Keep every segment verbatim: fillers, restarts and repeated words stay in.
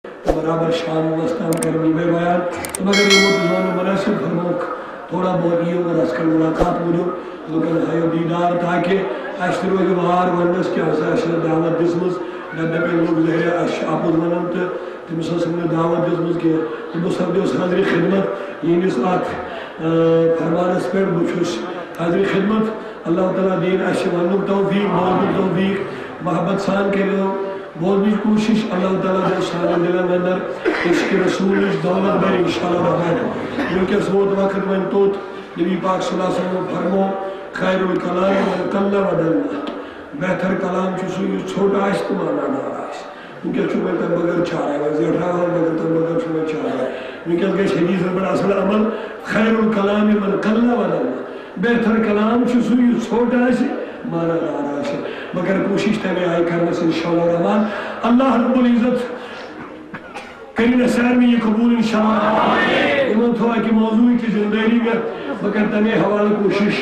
برابر شام وستان کرن یمے بیان۔ تو مگر یمو تو زون مناسب فرموک، تھوڑا بہت یِیِو رژھ کھنڈ ملاقات موٗجوٗب لُکن ہٲیِو دیٖدار، تاکہِ اَسہِ تہِ روزِ وار وننس کہِ ہسا اَسہِ چھِ دعوت دِژمٕژ، نتہٕ دَپن لُکھ ظٲہرِ اَسہِ چھِ اَپُز ونان تہٕ تٔمِس ٲس نہٕ دعوت دِژمٕژ کینٛہہ۔ تٔمِس سپدیو حاضرِ خدمت یِہِنٛدِس اَتھ، آ، فرمانس پٮ۪ٹھ۔ بہٕ چھُس حاضرِ خدمت۔ اللہ تعالیٰ دِیِن اَسہِ وننُک توفیق، بوزنُک توفیق، محبت سان کٔرِو بوزنٕچ کوٗشِش۔ اللہ تعالیٰ دِیِن سانٮ۪ن دِلن اندر عشق رسولٕچ دولت بَرِ انشاءاللہ الرحمن۔ وٕنکیٚس ووت وقت وۄنۍ توٚت، نبی پاک صلی اللہ علیہ وسلم فرمو، "خیر الکلام ما قل و دل"، بہتر کلام چھُ سُہ یُس ژھوٚٹ آسہِ تہٕ معنی دار آسہِ۔ وٕنکیٚس چھُ وۄنۍ تَمہِ بغٲر چارے، وۄنۍ زیٹھراوان، مگر تَمہِ بغٲر چھُ وۄنۍ چارے۔ وٕنکیٚس گژھِ حدیثن پٮ۪ٹھ اصل عمل، "خیر الکلام من قل و دل"۔ بہتر کلام چھُ سُہ یُس ژھوٚٹ آسہِ، معنی دار آسہِ۔ بہٕ کرٕ کوٗشِش تَمے آیہِ کرنس انشاءاللہ الرحمن۔ اللہ رب العزت کٔرِنۍ اَسہِ سارنٕے یہِ قبوٗل انشاءاللہ۔ یِمن تھوٚو اَکہِ موضوٗعٕچ تہِ ذمہٕ دٲری مےٚ، بہٕ کرٕ تَمے حوالہٕ کوٗشِش۔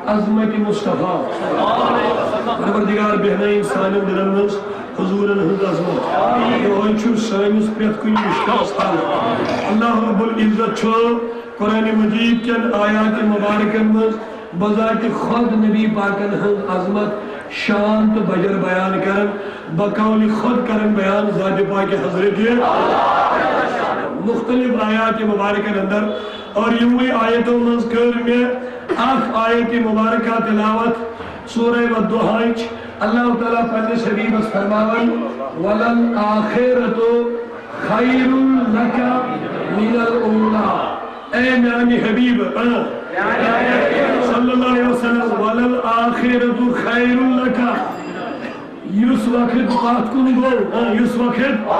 عظمت مصطفیٰ، پروردگار بیٚہنٲیِن سانٮ۪ن دِلن منٛز حضوٗرن ہٕنٛز عظمت۔ یِہوٚے چھُ سٲنِس پرٛٮ۪تھ کُنہِ مُشکِلس حل۔ اللہ رب العزت چھُ قرآن مجید کٮ۪ن آیات مبارکن منٛز بذات خود نبی پاکن ہٕنٛز عظمت، شان تہٕ بجر بیان کران، بقول خود کران بیان ذات پاک حضرت۔ مختلف آیات مبارکن اندر، اور یِموٕے آیتو منٛز کٔر مےٚ اکھ آیت مبارکہ تلاوت سورہ والضحیٰ ہٕچ۔ اللہ تعالیٰ پننِس حبیبس فرماوان، "وللآخرۃ خیر لک من الاولیٰ"۔ اے میانہِ حبیب، اۭں، صلی اللہ علیہ وسلم، "وللآخرۃ خیر لک"۔ یُس وقت پتھ کُن گوٚو، اۭں، یُس وقت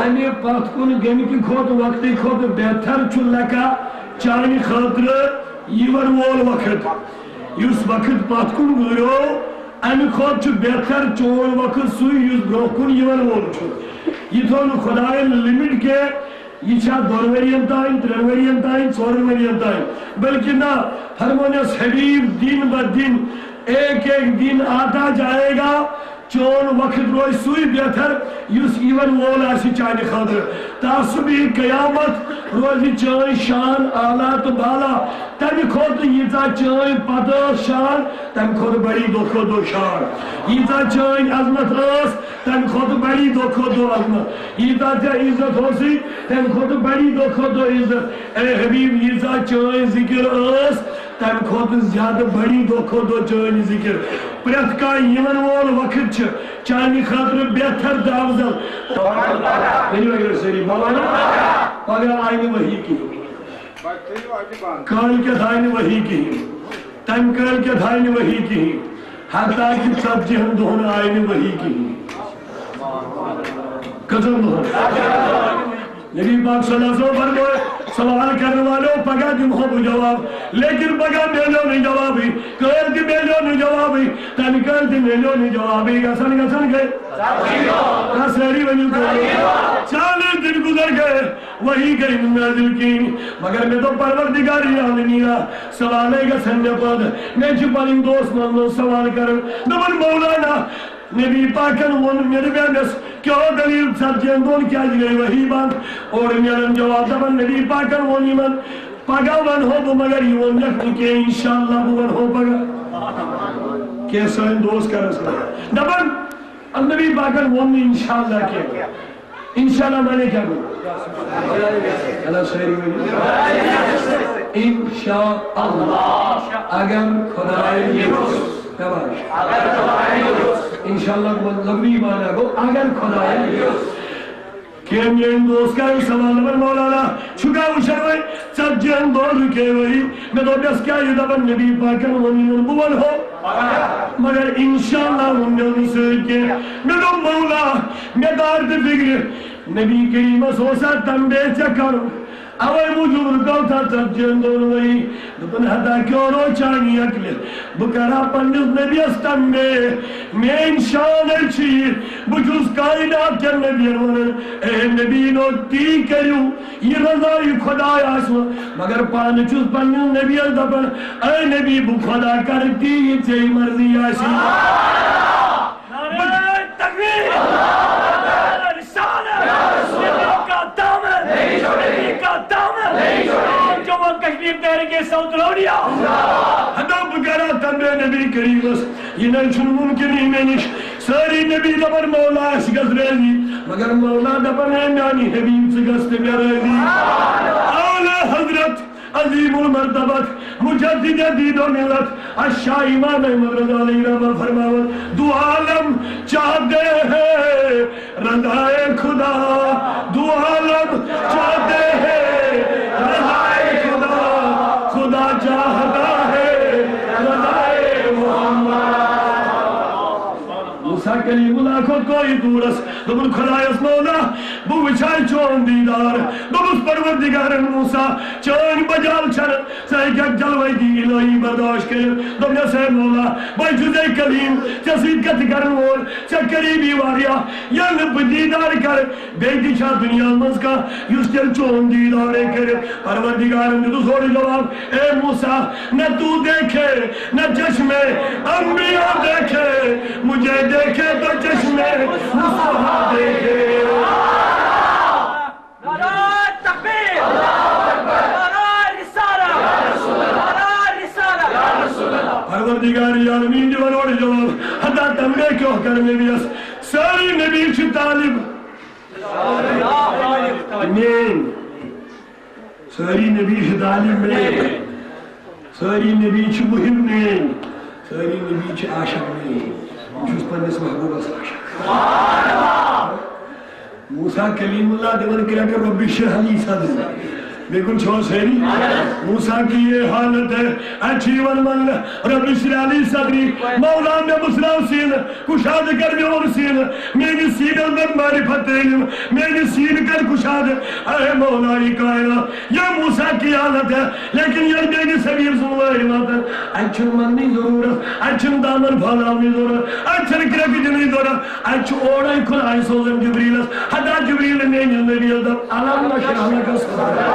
امہِ پتھ کُن گٔمتہِ کھۄتہٕ وقتہٕ کھۄتہٕ بہتر چھُ لک، چانہِ خٲطرٕ یِوان وول وقت۔ یُس وقت پتھ کُن گُزریو، امہِ کھۄتہٕ چھُ بہتر چون وقت سُے یُس برونٛہہ کُن یِوان وول چھُ۔ یہِ تھوٚو نہٕ خۄداین limit کینٛہہ، یہِ چھا دۄن ؤرین تام، ترٛٮ۪ن ؤرین تام، ژورن ؤرین تام، بلکہِ نہ، فرمونس حبیب، دن بہ دن، ایک ایک دن آتا جائے گا، چون وقت روزِ سُے بہتر یُس یِوان وول آسہِ چانہِ خٲطرٕ۔ تا صبح قیامت روزِ چٲنۍ شان اعلیٰ تہٕ بالا۔ تمہِ کھۄتہٕ ییٖژاہ چٲنۍ پتہٕ ٲس شان، تمہِ کھۄتہٕ بڑی دۄہ کھۄتہٕ دۄہ شان۔ ییٖژاہ چٲنۍ عظمت ٲس، تمہِ کھۄتہٕ بڑی دۄہ کھۄتہٕ دۄہ عظمت۔ ییٖژاہ ژےٚ عزت اوسُے، تمہِ کھۄتہٕ بڑی دۄہ کھۄتہٕ دۄہ عزت۔ اے حبیب، ییٖژاہ چٲنۍ ذکر ٲس، تمہِ کھۄتہٕ زیادٕ بڑی دۄہ کھۄتہٕ دۄہ چٲنۍ ذکر۔ پرٛٮ۪تھ کانٛہہ یِنہٕ وول وقت چھُ چانہِ خٲطرٕ بہتر تہٕ افضل۔ ؤنِو اگر سٲری مولانا، پگاہ آیہِ نہٕ وحی کِہیٖنۍ۔ کٲلۍ کٮ۪تھ آیہِ نہٕ وحی کِہیٖنۍ۔ تمہِ کٲلۍ کٮ۪تھ آیہِ نہٕ وحی کِہیٖنۍ۔ حتیٰ کہِ ژتجی ہن دۄہن آیہِ نہٕ وحی کِہیٖنۍ۔ کٔژن دۄہن؟ نبی پاک صلی اللہ علیہ وسلم فرموو، سوال کرنے والو، پگاہ دمہو بہٕ جواب، لیکن پگاہ میلیو نہٕ جوابٕے، کٲلۍ تہِ میلیو نہٕ جوابٕے، تمہِ کٲلۍ تہِ میلیو نہٕ جوابٕے، گژھان گژھان گٔے۔ نہ سٲری ؤنِو تو۔ چالیس دن گزر گئے، وحی گٔے نہٕ نازل کِہیٖنۍ، مگر مےٚ دوٚپ، پروردگار عالمیٖنا، سوالے گژھن مےٚ پٲدٕ۔ مےٚ چھِ پنٕنۍ دوس محمد سوال کران، دپان، مولانا، نبی پاکن ووٚن، مےٚ دوٚپ أمِس، کیٛاہ دٔلیٖل، ژتجی ہن دۄہن کیٛازِ گٔے وحی بنٛد؟ اورٕ میلان جواب، دپان، نبی پاکن ووٚن یِمن، پگاہ ونہو بہٕ، مگر یہِ ووٚن مےٚ نہٕ کینٛہہ، انشاءاللہ بہٕ ونہو پگاہ۔ کینٛہہ سٲنۍ دوس کران سوال۔ دپان، نبی پاکن ووٚن نہٕ انشاءاللہ کینٛہہ۔ انشاءاللہ معنی کیٛاہ گوٚو؟ اللہ سٲری ؤنِو۔ انشاءاللہ، اگر خداے یوٚژھ۔ شاباش۔ انشاءاللہ مطلب یہِ معنی گوٚو، اگر خداے یوٚژھ۔ کینٛہہ میٲنۍ دوس کرن سوال، دپن، مولانا، چھُکھا وٕچھان وۄنۍ، ژتجی ہن دۄہن رُکے وۄنۍ۔ مےٚ دوٚپ، یس کیٛاہ یہِ دپان، نبی پاکن ووٚن یِمن، بہٕ ونہو۔ مگر انشاءاللہ ووٚن مےٚ نہٕ سۭتۍ کینٛہہ۔ مےٚ دوٚپ، مولا، مےٚ دار تہٕ فکرِ، نبی کریمس اوسا تنبیہ ژےٚ کرُن؟ اوے موٗجوٗب رُکٲو تھا ژتجی ہن دۄہن وۄنۍ۔ دوٚپُن، ہتا کیوں رو چانی عقلہِ، بہٕ کرا پننِس نبیَس تنبیہ۔ میٲنۍ شان ہے چھِ یہِ، بہٕ چھُس کائنات کٮ۪ن نبیَن ونان، اے نبیٖنو، تی کٔرِو، یہِ رضا یہِ خداے آسہِ وۄنۍ۔ مگر پانہٕ چھُس پننِس نبیَس دپان، اے نبی، بہٕ خدا کرٕ تی، یہِ ژےٚ مرضی آسہِ۔ نعرہ تکبیر! نعرہ رسالت! تحریک صوت لوڑیا۔ ہتا بہٕ کرا تمبے نبی کریمس، یہِ نَے چھُنہٕ مُمکِنٕے مےٚ نِش۔ سٲری نبی دپن مولا اَسہِ گژھ ریلی، مگر مولا دپن اے میانی حبیب ژٕ گژھ تہٕ مےٚ ریلی۔ اعلی حضرت عظیم المرتبت مجدد دین و ملت الشاہ امام احمد رضا علیہ رحمہ فرماون، دو عالم چاہتے ہیں رضائے خدا، دو عالم چاہتے ہیں رضائے خدا، خدا چاہتا ہے رضائے محمد۔ موسیٰ کلیم اللہ کھوٚت کوہہِ طورس، دوٚپُن، خدایس مولا، بہٕ وٕچھے چون دیدار۔ دوٚپُس، پروردگارن موسیٰ، چٲنۍ مجال چھنہٕ، ژٕ ہیٚککھ جلوے دی الہی برداشت کٔرِتھ۔ دوٚپنس، ہے مولا، بہٕ چھُس ژےٚ کلیم، ژےٚ سۭتۍ کتھٕ کرن وول، ژےٚ قریبی واریاہ۔ ییٚلہِ نہٕ بہٕ دیدار کرٕ، بیٚیہِ تہِ چھا دُنیا منٛز کانٛہہ یُس تیٚلہِ چون دیدارے کرِ؟ پروردگارن دیُتُس اورٕ جواب، اے موسیٰ، نہ تو دیکھے، نہ چشم انبیاء دیکھے، مجھے دیکھے تو چشم مصطفیٰ دیکھے۔ نعرہ تکبیر! نعرہ رسالت! نعرہ رسالت! پروردگار عالمین دِوان اورٕ جواب، ہتا تمبے کیٛاہ کر نبیس؟ سٲری نبی چھِ طالب میٲنۍ۔ سٲری نبی چھِ طالب میٲنۍ۔ سٲری نبی چھِ محب میٲنۍ۔ سٲری نبی چھِ عاشق میٲنۍ۔ بہٕ چھُس پننِس محبوبس عاشق۔ موسیٰ کلیم اللہ دِوان کرٛٮ۪کہٕ، رب اشرح لی صدری۔ بیٚیہِ کُن چھوا سٲری؟ موسیٰ کی یہ حالت ہے، اَتہِ چھُ یِوان وننہٕ، رب اشرح لی صدری، مولا مےٚ مُژراو سیٖنہٕ، کُشادٕ کر میون سیٖنہٕ، میٲنِس سیٖنس منٛز معرفت علم، میٲنِس سیٖنہٕ کر کُشادٕ۔ اے مولا کائنات، یہ موسیٰ کی حالت ہے، لیکن ییٚلہِ میٲنِس حبیب سُنٛد وٲرۍ واتان، اَتہِ چھُنہٕ وننٕچ ضروٗرت، اَتہِ چھُنہٕ دامن پھٲلاونٕچ ضروٗرت، اَتہِ چھُنہٕ کرٛٮ۪کہٕ دِنٕچ ضروٗرت، اَتہِ چھُ اورَے خداے سوزان جبریلس، ہتا جبریل میٲنِس نبیس دپ، الم نشرح لک صدرک،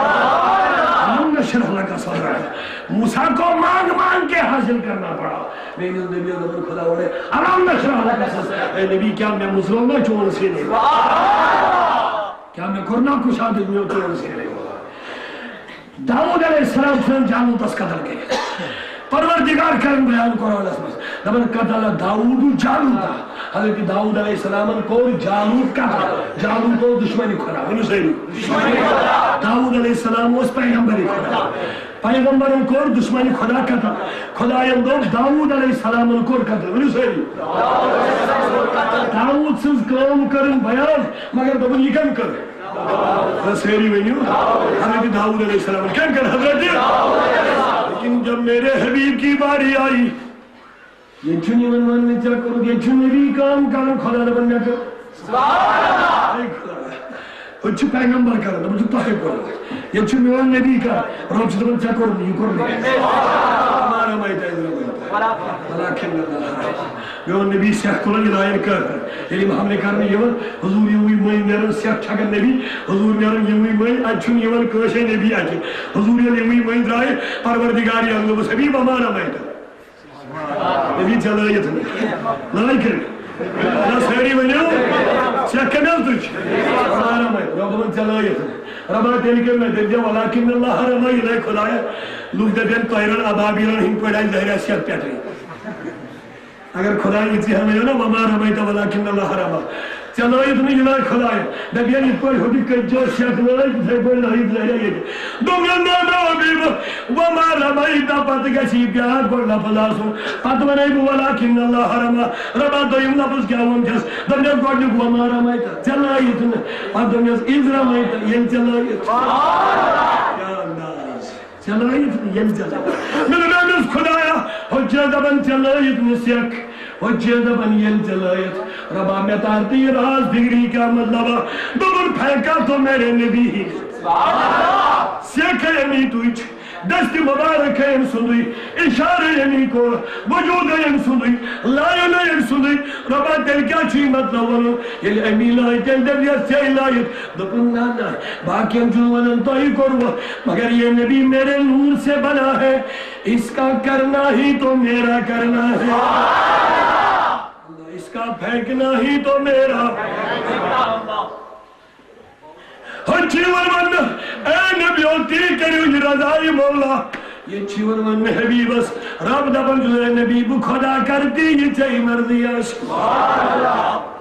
الم نشرح لک صدرک۔ موسیٰ کو مانگ مانگ کے حاصل کرنا پڑا۔ میٲنِس نبیس دوٚپُن خدا ووٚنے، الم نشرح لک صدرک۔ اے نبی، کیٛاہ مےٚ مُژروو نا چون سیٖنہٕ؟ کیٛاہ مےٚ کوٚر نا کُشادٕ میون چون سیٖنہٕ؟ داؤد علیہ السلام ژھٕن جالوتس قتل کٔرِتھ۔ پروردگار کرن بیان قرآنس منٛز، دپان، قتل داؤد جالوتا۔ حضرت داؤد علیہ السلامن کوٚر جالوت قتل۔ جالوت اوس دشمن خدا، ؤنِو سٲری۔ داؤد علیہ السلام اوس پیغمبر خدا۔ پیغمبرن کوٚر دشمن خدا قتل۔ خداین دوٚپ، داؤد علیہ السلامن کوٚر قتل، ؤنِو سٲری۔ داؤد سٕنٛز کٲم کٔرٕن بیان، مگر دوٚپُن، یہِ کٔمۍ کٔر؟ بس سٲری ؤنِو، حضرت داؤد علیہ السلام۔ کٔمۍ کٔر؟ حضرت۔ لیکن جب میرے حبیب کی باری آئی، ییٚتہِ چھُنہٕ یِوان وننہٕ، ژےٚ کوٚرُتھ، ییٚتہِ چھُ نبی کٲم کران، خدا دپان، مےٚ کٔر۔ اے خدا، ہُتہِ چھُ پیغمبر کران، دپان چھُ، تۄہے کوٚرُتھ۔ ییٚتہِ چھُ میون نبی کران، رۄب چھُ دپان، ژےٚ کوٚرُتھ، یہِ کوٚر مےٚ۔ ہمارا مائی تیز نہ بنتا۔ ولكن الله۔ میون نبی سیکھ تُلان یہِ لایَن کٲفر۔ ییٚلہِ یِم حملہٕ کرنہٕ یِوان، حضور یِموٕے مٔنٛزۍ نیران سیکھ چھکان نبی، حضور نیران یِموٕے مٔنٛزۍ، اَتہِ چھُنہٕ یِوان کٲنٛسے نبی اَتھِ۔ حضور ییٚلہِ یِموٕے مٔنٛزۍ درٛایہِ، پروردگار عالم دوٚپُس، حبیب، وما رميت۔ نبی ژےٚ لٲیِتھ نہٕ۔ لٲے کٔرِتھ۔ نہ سٲری ؤنِو، سیکھ کٔمۍ حظ تُج؟ وما رميت۔ رۄبَن ژےٚ لٲیِتھ نہٕ۔ رۄبا تیٚلہِ کٔمۍ لٲے؟ تیٚلہِ دِ ولكن الله رمى، یہِ لٲے خدایَن۔ لُکھ دَپن، طيرا أبابيل ہِنٛدۍ پٲٹھۍ آسہِ زہرِ سیکھ پٮ۪ٹھٕے۔ اگر خدایہِ یِژٕے ہن ؤنِو نا، وما رميت ولكن الله رمى۔ ژےٚ لٲیِتھ نہٕ، یہِ لٲج خدایَن۔ دَپہِ ییٚلہِ یِتھ پٲٹھۍ ہُتہِ کٔتۍ چھِ سیٚکھ لٲج، تِتھَے پٲٹھۍ لٲیِتھ لٲجا ییٚتہِ۔ دوٚپنَس، نہ، نہ، حبیٖب، وما رميت، پَتہٕ گژھِ یہِ بیٛاکھ گۄڈٕ لفظ آسُن۔ پَتہٕ وَنَے بہٕ ولكن الله رمى۔ رۄبا دوٚیِم لفظ کیٛاہ ووٚن چھَس؟ دوٚپنَس گۄڈٕنیُک وما رميت، ژےٚ لٲیِتھ نہٕ۔ پَتہٕ دوٚپنَس إذ رميت، ییٚلہِ ژےٚ لٲیِتھ۔ کیٛاہ انداز۔ ژےٚ لٲیِتھ نہٕ ییٚلہِ ژےٚ لٲیِتھ۔ مےٚ دوٚپ أمِس، خدایا، ہُتہِ چھِ دَپان ژےٚ لٲیِتھ نہٕ سیٚکھ، ہُتہِ چھِ دَپان ییٚلہِ ژےٚ لٲیِتھ۔ رۄبا، مےٚ تار تہٕ یہِ راز فِکرِ، یہِ کیٛاہ مطلبا؟ دوٚپُن، پھینکا تو میرے نبی ہی۔ سیٚکھ ہے اَمی تُج، دست مبارک ہے أمۍ سُنٛدُے، اِشارٕ ہے اَمی کوٚر، وجوٗد ہے أمۍ سُنٛدُے، لایُن ہے أمۍ سُنٛدُے۔ رۄبا، تیٚلہِ کیٛاہ چھُ یہِ مطلب وَنُن؟ ییٚلہِ اَمی لٲج، تیٚلہِ دَپہِ یَتھ ژےٚ لٲیِتھ۔ دوٚپُن، نہ، نہ، باقین چھُس ونان تۄہہِ کوٚروٕ، مگر یہ نبی میرے نور سے بنا ہے، اس کا کرنا ہی تو میرا کرنا ہے۔ اس کا پھینکنا ہی تو میرا۔ ہُتہِ چھُ یِوان وننہٕ، اے نبیو، تی کٔرِو یہِ رضایہِ مولا۔ ییٚتہِ چھِ یِوان وَننہٕ حبیٖبَس، رب دَپان چھُ، "اے نبی، بہٕ خۄدا کَرٕ تی یہِ ژےٚ مرضی آسہِ۔"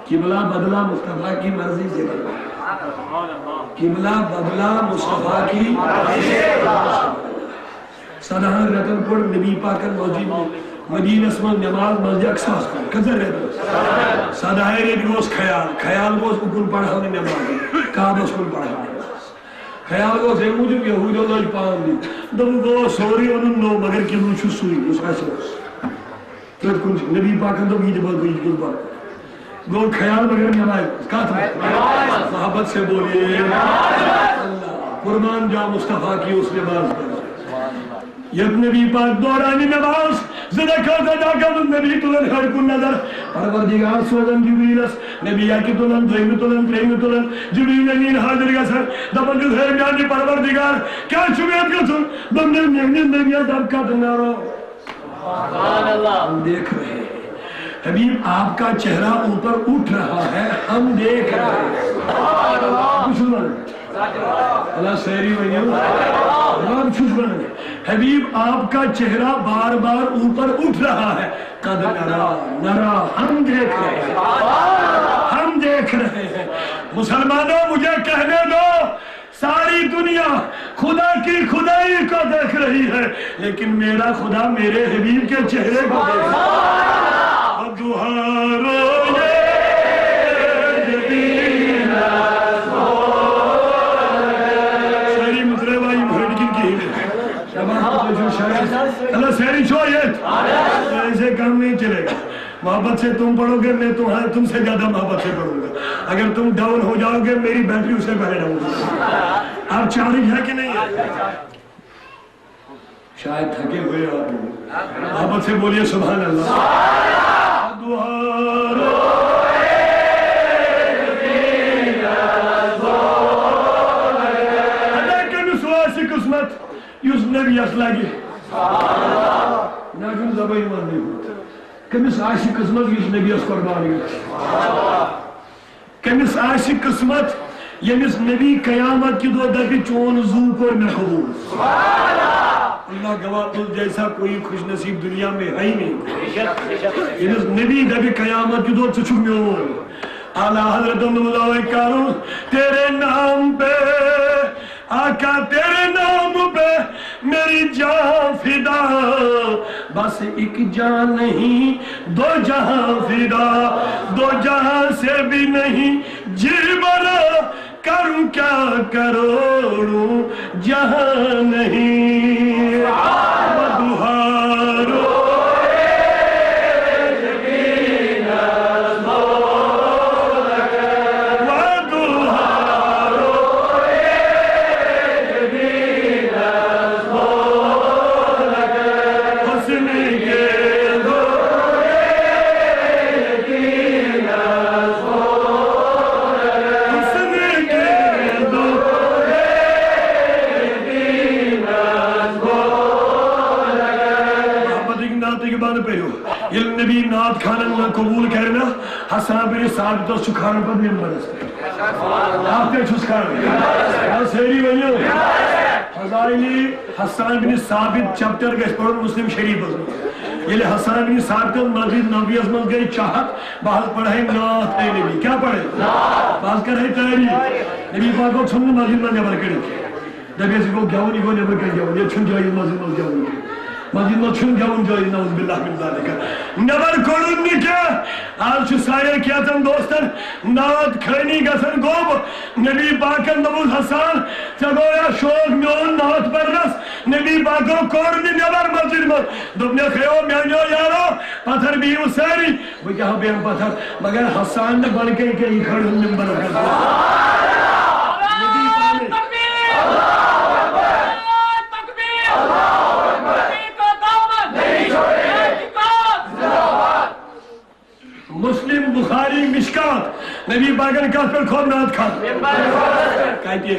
قبلہ بدلا مصطفیٰ کی مرضی سے بدلا۔ قبلہ بدلا مصطفیٰ کی مرضی سے بدلا۔ سداہن رٮ۪تن پوٚر نبی پاکن مسجد، مدینس منٛز نماز مسجد اقصاہس کُن۔ کٔژن رٮ۪تن؟ سداہے رٮ۪تۍ گوٚوس خیال، خیال گوٚوس اُکُن پرہاو نہٕ نماز، کعبس کُن پرہاو نماز۔ خیال گوٚوس اَمہِ موٗجوٗب، یہوٗدیو لٲج پان دِنۍ۔ دوٚپُکھ، گوٚو سورُے اوٚنُن نوٚو، مگر قبلہٕ چھُ سُے، یُس اَسہِ اوس۔ تٔتھۍ کُن چھُ۔ نبی پاکن دوٚپ، "یہِ تہِ بنٲیِو، یہِ تہِ بنٲیِو۔" گوٚو خیال مگر نماز، کتھ منٛز؟ محبت سے بولیے۔ اللہ، قربان جا مصطفیٰ کی اس نماز پر۔ یتھ نبی پاک دوران نماز زٕ رکعت ادا کرُن، نبی تُلن ہیٚرِ کُن نظر، پروردگار سوزان جبریلس، نبی اکہِ تُلان، دوٚیمہِ تُلان، ترٛیٚیمہِ تُلان، جبریل امین حٲضِر گژھان، دپان چھُس، "ہے میانہِ پروردگار، کیٛاہ چھُ مےٚ یتھ گژھُن؟" دوٚپنس، "میٲنِس نبیَس دپ قد نرو۔" سبحان اللہ۔ ہم دیکھ رہے ہیں۔ حبیب، آپ کا چہرہ اوپر اٹھ رہا ہے، ہم دیکھ رہے ہیں۔ بہٕ چھُس وَنان۔ اللہ سٲری ؤنِو۔ بہٕ چھُس وَنان۔ حبیب، آپ کا چہرہ بار بار اوپر اٹھ رہا ہے۔ قد نرا، نرا، ہم دیکھ رہے ہیں۔ ہم دیکھ رہے ہیں۔ مسلمانوں، مجھے کہنے دو، ساری دنیا خدا کی خدائی کو دیکھ رہی ہے، لیکن میرا خدا میرے حبیب کے چہرے کو دیکھ رہا ہے۔ والضحیٰ روئے جبین۔ ساری مترے وائی بھیڑ کی کی۔ شاباش، شاباش۔ اللہ ساری چھو یہ۔ ایسے کام نہیں چلے گا۔ محبت سے تم پڑھو گے، میں تمہارے، تم سے زیادہ محبت سے پڑھوں گا۔ اگر تم ڈاؤن ہو جاؤ گے، میری بیٹری اس سے پہلے ڈاؤن ہو جائے گی۔ آپ چارج ہے کہ نہیں ہے؟ شاید تھکے ہوئے آپ لوگ۔ محبت سے بولیے، سبحان اللہ۔ اللہ کٔمِس آسہِ قٕسمت، یُس نبیَس لگہِ۔ نہ چھُنہٕ زبٲنۍ وَننُے ہوت۔ کٔمِس آسہِ قٕسمت یُس نبیَس قۄربان گژھِ؟ کٔمِس آسہِ قٕسمت ییٚمِس نبی قیامت کہِ دۄہ دَپہِ، "چون زُو کوٚر مےٚ قبوٗل"؟ اللہ گواہ، تُجھ جیسا کوئی خوش نصیب دنیا میں ہے ہی نہیں۔ ییٚمِس نبی دَپہِ قیامت کہِ دۄہ، "ژٕ چھُکھ میون"۔ اعلیٰ حضرت مولا کرو تیرے نام پہ، آقا تیرے نام پہ میری جان فدا، بس ایک جان نہیں دو جہاں فدا، دو جہاں سے بھی نہیں جی بھرا، کروں کیا کروڑوں جہاں نہیں۔ ودھارو محبتٕکۍ نعتٕکۍ بند پٔرِو۔ ییٚلہِ نبی نعت خانن منٛز قبوٗل کرِ نا، حسان بن ثابتس چھُ کھاران پتہٕ ممبرس پٮ۪ٹھ۔ اَتھ کیٛاہ چھُس کھاران؟ آ، سٲری ؤنِو۔ فضائل حسان بن ثابت چیپٹر گژھِ پرُن مسلم شریفس منٛز۔ ییٚلہِ حسان بن ثابتن مسجد نبویس منٛز گٔے چاہت، بہٕ حظ پرہے نعت اے نبی۔ کیٛاہ پرے؟ بہٕ حظ کرہے تعریف۔ نبی پاکو ژھُن نہٕ مسجد منٛز نٮ۪بر کٔڑِتھ۔ دَپٮ۪س، یہِ گوٚو گٮ۪وُن، یہِ گوٚو نٮ۪برٕ کَنہِ گٮ۪وُن، ییٚتہِ چھُنہٕ جٲیِز مسجد منٛز گٮ۪وُن کینٛہہ۔ مسجد منٛز چھُنہٕ گٮ۪وُن جٲیِز، نعوذ باللہ من ذالک۔ نٮ۪بر کوٚڑُن نہٕ کینٛہہ۔ آز چھُ سانٮ۪ن کینٛژن دوستن نعت خٲنی گژھان گوٚب۔ نبی پاکن دوٚپُس، "حسان، ژےٚ گوٚو یا شوق میون نعت پرنس؟" نبی پاکو کوٚر نہٕ نٮ۪بر مسجد منٛز۔ دوٚپنَکھ، "ہے او میٛانیو یارو، پتھر بِہِو سٲری۔" بہٕ کیٛاہ بیٚہمہٕ پتھر؟ مگر حسان نہٕ بلکہِ یہِ کیٛاہ، یہِ کھٲلِن ممبرس پٮ۪ٹھ۔ نبی پانے۔ مسلم، بخاری، مشکات، نبی پاکن کتھ پٮ۪ٹھ کھوٚت نعت خان؟ کتہِ؟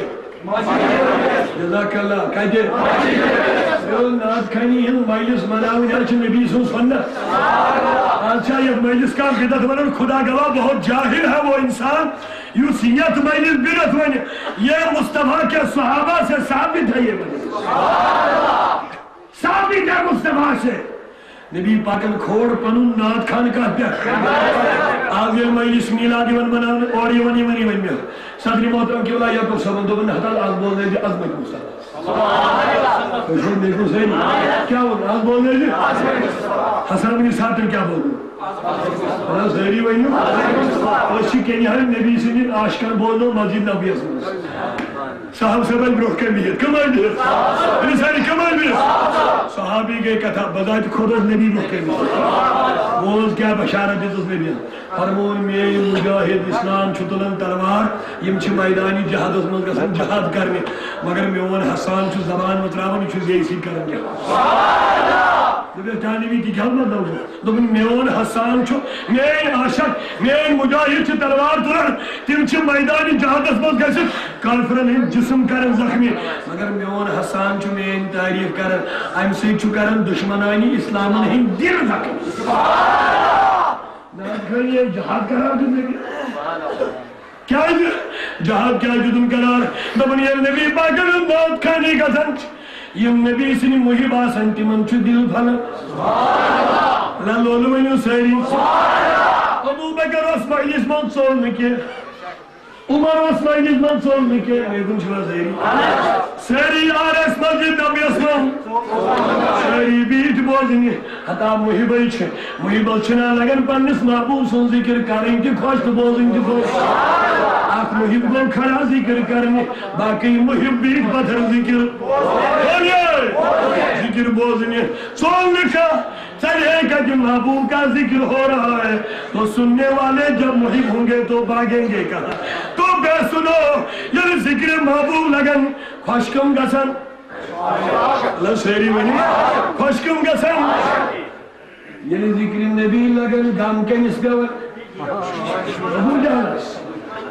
جزاک اللہ۔ کتہِ؟ ییٚلہِ نعت خانی ہٕنٛز مجلس مناوٕنۍ حظ چھِ نبی سٕنٛز سنت۔ آز چھا یتھ مجلس کانٛہہ بدعت ونان؟ خدا گواہ، بہت جاہل ہے وہ انسان۔ یُس یتھ مجلس بِرتھ ونہِ، یہ مصطفیٰ کے صحابہ سے ثابت ہے، یہ ونہِ۔ ثابت ہے مصطفیٰ سے۔ نبی پاکن کھول پنُن نعت خانقاہ پٮ۪ٹھ۔ آز ییٚلہِ مجلس میلاد یِوان بناونہٕ، اورٕ یِوان یِمن یِوان مےٚ صدر محترم قبلہ یعقوب صٲبن دوٚپُن، "نہ حضرت، آز بوزنٲیزِ عظمت مصطفیٰ۔" تُہۍ چھِو بالکل صحیح۔ کیٛاہ ووٚن؟ آز بوزنٲیزِ۔ حسن بن ثابتن کیٛاہ بوزنوو؟ وَلہٕ سٲری ؤنِو۔ أسۍ چھِ کینٛہہ نبی سٕنٛدٮ۪ن عاشقن بوزنو مسجد نبویَس منٛز۔ صاحب صٲب ٲسۍ برٛونٛہہ کَنہِ بِہِتھ۔ کَم ٲسۍ بِہِتھ؟ أمِس ٲسۍ کَم ٲسۍ بِہِتھ؟ صحابی گٔے کَتھا، بذاتِ خۄد ٲسۍ نبی برٛونٛہہ کَنہِ بِہِتھ۔ بوز کیٛاہ بشارت دِژٕس نبیَن۔ فرمووُن، "میٲنۍ مجاہد اسلام چھُ تُلان تلوار، یِم چھِ میدانِ جہادس منٛز گژھان جہاد کرنہِ، مگر میون حسان چھُ زبان متراوان، یہِ چھُ زیٚیہِ سۭتۍ کران جہاد۔" دوٚپُن، "کیٛاہ نبی، تہِ کیٛاہ مطلب چھُ؟" دوٚپُن، "میون حسان چھُ، میٲنۍ عاشق، میٲنۍ مجاہد چھِ تلوار تُلان، تِم چھِ میدانِ جہادس منٛز گٔژھِتھ کافرن ہٕنٛدۍ جسم کران زخمی، مگر میون حسان چھُ میٲنۍ تعریف کران، امہِ سۭتۍ چھُ کران دشمنانِ اسلامن ہٕنٛدۍ دِل زخمی۔" نعت خانی ییٚلہِ جہاد قرار دیُت نبی۔ کیٛازِ؟ جہاد کیٛازِ دیُتُن قرار؟ دوٚپُن، ییٚلہِ نبی پاکن نعت خانی گژھان چھِ، یِم نبی سٕنٛدۍ محب آسان، تِمن چھُ دِل پھلان۔ نہ لولہٕ ؤنِو سٲری۔ ابو بکر اوس مجلس منٛز، ژوٚل نہٕ کینٛہہ۔ عمر اوس مجلس منٛز، ژوٚل نہٕ کینٛہہ۔ مےٚ کُن چھِوا سٲری؟ سٲری یار ٲسۍ مسجد نبویَس منٛز۔ سٲری بِہِتھ بوزٕنہِ۔ ہتا محبٕے چھِ۔ محبس چھِنہ لگان پننِس محبوب سُنٛد ذکر کرٕنۍ تہِ خۄش تہٕ بوزٕنۍ تہِ خۄش۔ اکھ محب گوٚو کھڑا ذکر کرنہِ، باقٕے محب بِہِتھ پتھر ذکر۔ بوزے! ذکر بوزٕنہِ۔ ژوٚل نہٕ کانٛہہ۔ چلے گا کہ محبوب کا ذکر ہو رہا ہے، تو سننے والے جب محب ہوں گے تو بھاگیں گے کہاں؟ تو بے سنو، ییٚلہِ ذکر محبوب لگان، خۄش کم گژھان؟ لو سٲری ؤنِو، خۄش کم گژھان؟ ییٚلہِ ذکر نبی لگان، غم کٔمِس پٮ۪وان؟ ابو جہلس۔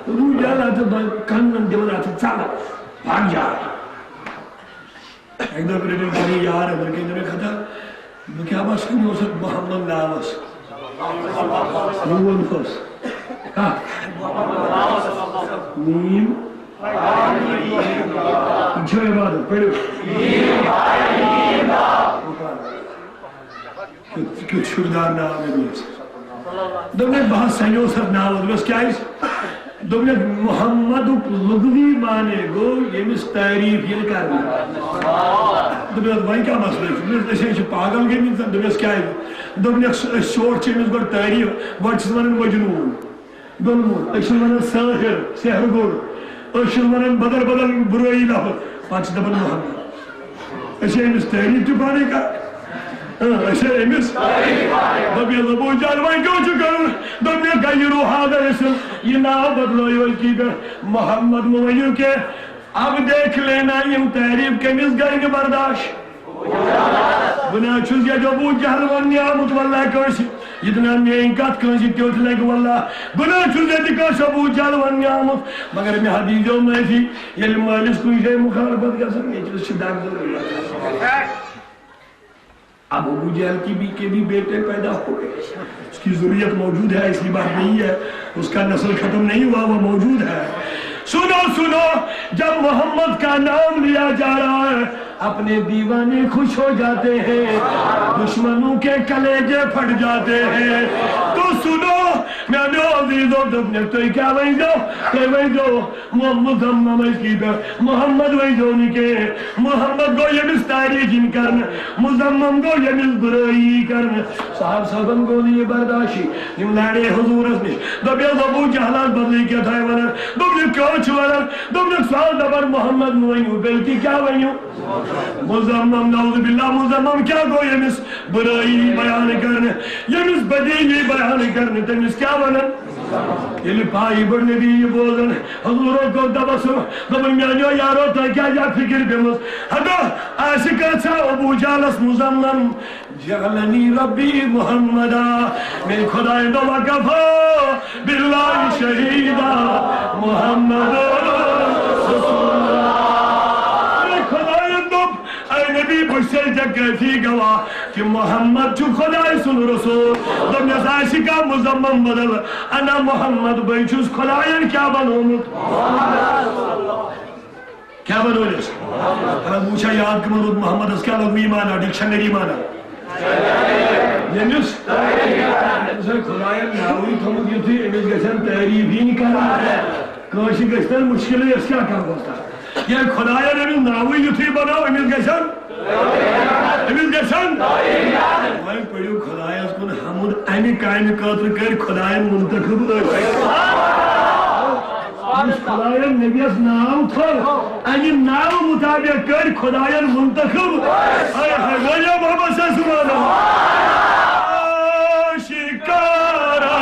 ابو جہل اتھ کنن دِوان، اتھ ژلان، بھاگ جا۔ اَکہِ دۄہ پرٛژھُن پنٕنۍ یار أنٛدرٕ کِنۍ، دوٚپُن، "خطا، بہٕ کیٛاہ بس کُنہِ اوسُکھ محمد ناوس؟" بہٕ ووٚنُس۔ ہا؟ میٖم۔ یہِ چھِ عبادت، پٔرِو۔ کیُتھ، کیُتھ شُردار ناو نبی۔ دوٚپمَے، "بہٕ حظ سَنیوس اَتھ ناوَس۔" دوٚپمَس، "کیٛازِ؟" دوٚپمَکھ، "محمدُک لغوی معنی گوٚو ییٚمِس تعریٖف یِن کرنہٕ۔" دوٚپمَس، "وۄنۍ کیٛاہ مسلہٕ چھُ؟" دوٚپمَس، "أسۍ حظ چھِ پاگل گٔمٕتۍ زَن۔" دوٚپمَس، "کیٛازِ؟" دوٚپمَکھ، "أسۍ چھِ، أسۍ چھِ یِمِس گۄڈٕ تعریٖف، گۄڈٕ چھِس وَنان مجنوٗن۔" دوٚپمَس، أسۍ چھِس وَنان سٲحِر، سحر گوٚر۔ أسۍ چھِس وَنان بدل بدل بُرٲیی لفظ، پَتہٕ چھِ دَپان محمد۔ أسۍ چھِ أمِس تعریٖف تہِ پانَے کران۔ اۭں، أسۍ چھِ أمِس۔ دوٚپمَس، ابو جہل، وۄنۍ کیٛاہ چھُ کرُن؟ دوٚپمَس، غیروا ھذا الاسم، یہِ ناو بدلٲیِو أزکی پٮ۪ٹھ۔ محمد مہٕ ؤنِو کینٛہہ۔ اب دیکھ لینا، یِم تعریٖف کٔمِس گژھِ نہٕ برداش؟ بہٕ نہ حظ چھُس ییٚتہِ ابو جہل وَننہِ آمُت، واللہ کٲنٛسہِ۔ یہِ تہِ نہ میٛٲنۍ کَتھ کٲنٛسہِ تیوٚتھ لَگہِ، واللہ۔ بہٕ نہ حظ چھُس ییٚتہِ کٲنٛسہِ ابو جہل وَننہِ آمُت، مگر مےٚ حظ دیٖزیو معٲفی، ییٚلہِ مٲلِس کُنہِ جایہِ مُخالفت گژھان، ییٚتہِ چھُس چھِ دَگ ضروٗرت۔ اب ابو جہل کی بھی، کے بھی بیٹے پیدا ہو گئے، اس کی ذریت موجود ہے، ایسی بات نہیں ہے، اس کا نسل ختم نہیں ہوا، وہ موجود ہے۔ سنو، سنو، جب محمد کا نام لیا جا رہا ہے، اپنے دیوانے خوش ہو جاتے ہیں، دشمنوں کے کلیجے پھٹ جاتے ہیں۔ تو سنو، میانیو عزیزو، دوٚپنَکھ، تُہۍ کیٛاہ ؤنۍزیو؟ تُہۍ ؤنۍزیو، مُ-، مُزمم أزکی پٮ۪ٹھ محمد ؤنۍزیو نہٕ کینٛہہ۔ محمد گوٚو ییٚمِس تعریٖف یِن کرنہٕ، مُزمم گوٚو ییٚمِس بُرٲیی یی کرنہٕ۔ صاحب صٲبن گوٚو نہٕ یہِ برداشٕے۔ یِم لارے حضوٗرس نِش۔ دوٚپمَس، ابو جہلس بدلٕے کیٛاہ تام ونان۔ دوٚپمَس، کیٛاہ چھُ ونان؟ دوٚپمَس، سُہ حظ دپان محمد مہٕ ؤنِو، بلکہِ کیٛاہ ؤنِو؟ مُزمم، نعوذ باللہ، مُزمم کیٛاہ گوٚو ییٚمِس بُرٲیی یی بیان کرنہٕ، ییٚمِس بدی یی بیان کرنہٕ، تٔمِس کیٛاہ ونان؟ ییٚلہِ پایہِ گۄڈٕ نبی یہِ بوزان، حضوٗرو کوٚر تبسم، دوٚپُن، میٛانیو یارو، تۄہہِ کیٛازِ چھےٚ فِکِر پیٚمٕژ؟ ہتو آسہِ کانٛژھا ابو جہلس مُزمم، جعلنی ربی محمدا، میٛانہِ خۄدایَن دوٚپ، وکفا باللہ شہیدا، محمد رسول اللہ۔ میٛانہِ خۄدایَن دوٚپ، اے نبی، بہٕ چھُسے ژےٚ کٲفی گواہ۔ کہ محمد چھُ خدائے سُنٛد رسول۔ دوٚپنَس، آسہِ کانٛہہ مُزمم بدل، انا محمد، بٕے چھُس خدایَن کیٛاہ بنوومُت؟ کیٛاہ بنوونَس؟ رب وٕچھا یاد کَمن روٗد محمدَس کیٛاہ لوٚگ ایٖمانا، ڈکشنری مانا؟ ییٚمِس، أمِس ہے خدایَن ناوٕے تھوٚمُت یُتھُے، أمِس گژھن تعریٖف یِنۍ کرنہٕ۔ کٲنٛسہِ گژھِ تَمہِ مُشکِلٕے، أسۍ کیٛاہ کرہوس تَتھ؟ ییٚلہِ خۄدایَن أمِس ناوٕے یُتھُے بنوو، أمِس گژھن، أمِس گژھن۔ وۄنۍ پٔرِو خۄدایَس کُن حمد، اَمہِ کامہِ خٲطرٕ کٔرۍ خۄدایَن منتخب أسۍ۔ یُس خۄدایَن نبیَس ناو تھوٚو، اَمہِ ناوٕ مُطابق کٔرۍ خۄدایَن منتخب۔ ہاے ہاے، ؤلِو محمد صلی اللہ علیہ وسلم۔ شکارا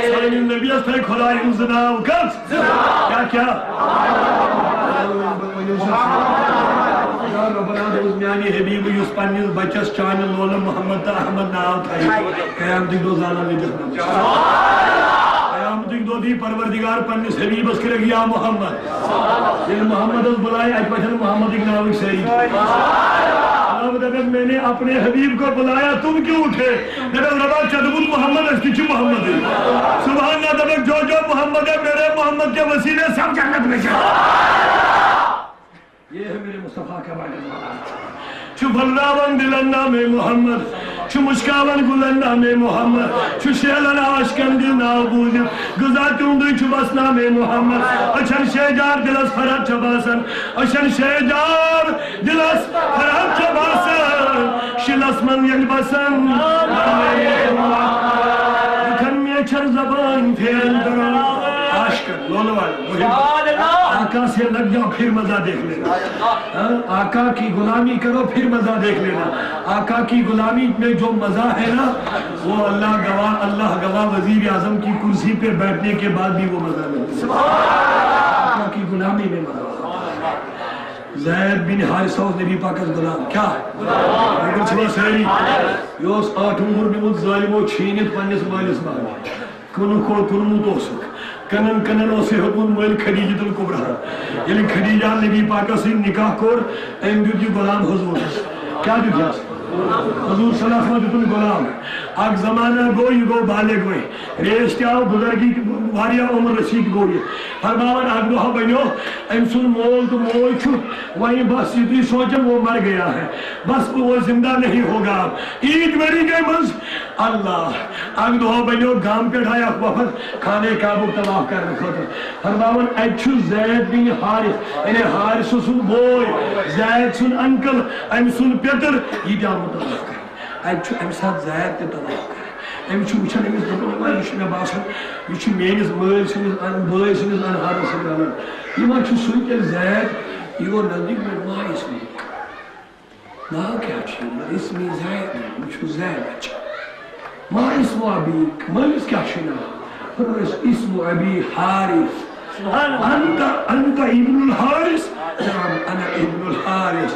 سٲنِس نبیَس تھٲے خۄدایَن زٕ ناو، کٔژ؟ کیٛاہ، کیٛاہ؟ یا ربنا، دوٚپُس، میٛانہِ حبیٖبہٕ یُس پنٛنِس بَچَس چانہِ لولہٕ محمد تہٕ احمد ناو تھایہِ، قیامتٕکۍ دۄہ زالَن نہٕ جہنم۔ قیامتٕکۍ دۄہ دی پروردگار پنٛنِس حبیٖبَس کٔرِکھ یا محمد۔ ییٚلہِ محمدَس بُلایہِ، اَتہِ پَتھن محمدٕکۍ ناوٕکۍ سٲری۔ رب دَپٮ۪کھ، میں نے اپنے حبیب کو بلایا، تم کیوں اٹھے؟ دَپٮ۪کھ، رۄبا، ژےٚ دوٚپُتھ محمد، أسۍ تہِ چھِ محمدٕے۔ سبحان اللہ، دَپٮ۪کھ، جو جو محمد ہے، میرے محمد کے وسیلے سب جنت میں جائیں۔ یہ ہے میرے مصطفیٰ کا بانڈ۔ چھُ پھۄلراوان دِلن نامے محمد، چھُ مُشکاوان گُلن نامے محمد، چھُ شیلان عاشقن دِل ناو بوٗزِتھ، غذا تِہُنٛدُے چھُ بس نامے محمد۔ أچھن شیجار دِلس فرحت چھےٚ باسان، أچھن شیجار دِلس فرحت چھےٚ باسان، شِلس منٛز ییٚلہِ بسان نامے محمد۔ بُتھن میچھر زبٲنۍ پھیرن کران عاشقن لولہٕ والٮ۪ن۔ آقا سے لگ جاؤ، پھر مزہ دیکھ لینا۔ ہاں، آقا کی غلامی کرو، پھر مزہ دیکھ لینا۔ آقا کی غلامی میں جو مزہ ہے نا، وہ اللہ گواہ، اللہ گواہ، وزیر اعظم کی کرسی پہ بیٹھنے کے بعد بھی وہ مزہ نہیں۔ آقا کی غلامی میں مزہ۔ زید بن حارثہ اوس نبی پاکس غلام۔ کیا؟ بِلکُل چھِوا سٲری؟ یہِ اوس ٲٹھ وُہُر نیوٗمُت ظٲلمو چھیٖنِتھ پننِس مٲلِس محلہٕ۔ کٕنُن کھو-، کٕنمُت اوسُکھ۔ کٕنن کٕنن اوس یہِ ہیوٚتمُت مٔلۍ خدیجۃ الکبریٰ۔ ییٚلہِ خدیجہ نبی پاکس سۭتۍ نکاح کوٚر، أمۍ دیُت یہِ غلام حضورس۔ کیٛاہ دیُت یس؟ حضور صلی اللہ علیہ وسلم دیُتُن غلام۔ اکھ زمانہ گوٚو، یہِ گوٚو بالغ وۄنۍ۔ ریش تہِ آو، بزرگی تہِ، واریاہ عمر رسیٖد گوٚو یہِ۔ فرماوان اکھ دۄہ بنیو، أمۍ سُنٛد مول تہٕ موج چھُ وۄنۍ بس یُتُے سونٛچان، وہ مر گیا ہے، بس وہ زندہ نہیں ہوگا۔ عیٖد ؤری گٔے منٛز، اللہ، اکھ دۄہ بنیو گام پٮ۪ٹھ آیہِ اکھ وفد خانہ کعبُک طواف کرنہٕ خٲطرٕ۔ فرماوان، اتہِ چھُ زید بن حارث، یعنی حارث سُنٛد بوے، زید سُنٛد انکل، أمۍ سُنٛد پیٚتٕر، یہِ تہِ آمُت طواف کرنہٕ۔ اتہِ چھُ امہِ ساتہٕ زید تہِ طواف کران۔ أمِس چھُ وٕچھان، أمِس دَپان، "وۄنۍ یہِ چھُ مےٚ باسان، یہِ چھُ میٲنِس مٲلۍ سٕنٛدِس ان-، بٲے سٕنٛدِس انہارس سۭتۍ رلان۔ یہِ ما چھُ سُے تیٚلہِ زید؟" یہِ گوٚو نزدیٖک، مےٚ ما ٲسۍ وٕنہِ۔ ناو کیٛاہ چھُ؟ اسمی زید، یہِ چھُ زید۔ ما اسم ابیک، مٲلِس کیٛاہ چھُ ناو؟ فرمووُس، اسم ابی حارث۔ انت، انت ابن الحارث؟ نعم، انا ابن الحارث۔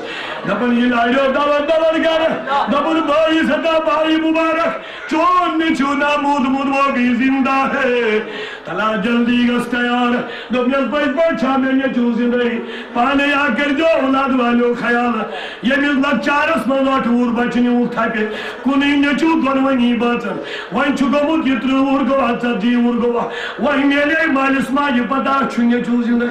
دپان ییٚلہِ آیو دور دور گرٕ، دپان بٲیِس ہتا بھائی مبارک، چون نیٚچو ناموٗدمُت وہ بھی زندہ ہے۔ تلا جلدی گژھ تیار۔ دوٚپنس، پٔزۍ پٲٹھۍ چھا مےٚ نیٚچوٗ زِندَے؟ پانے آ کٔرۍزیو اولاد والیو خیال۔ ییٚمِس لۄکچارس منٛز ٲٹھ وُہُر بچہٕ نیوٗکھ تھپہِ، کُنُے نیٚچوٗ دۄنوٕنی بٲژن۔ وۄنۍ چھُ گوٚمُت یہِ ترٕٛہ وُہُر گوٚو، ژتجی وُہُر گوٚو۔ وۄنۍ میلے مٲلِس ماجہِ پتہ، چھُ نیٚچوٗ زِندَے؟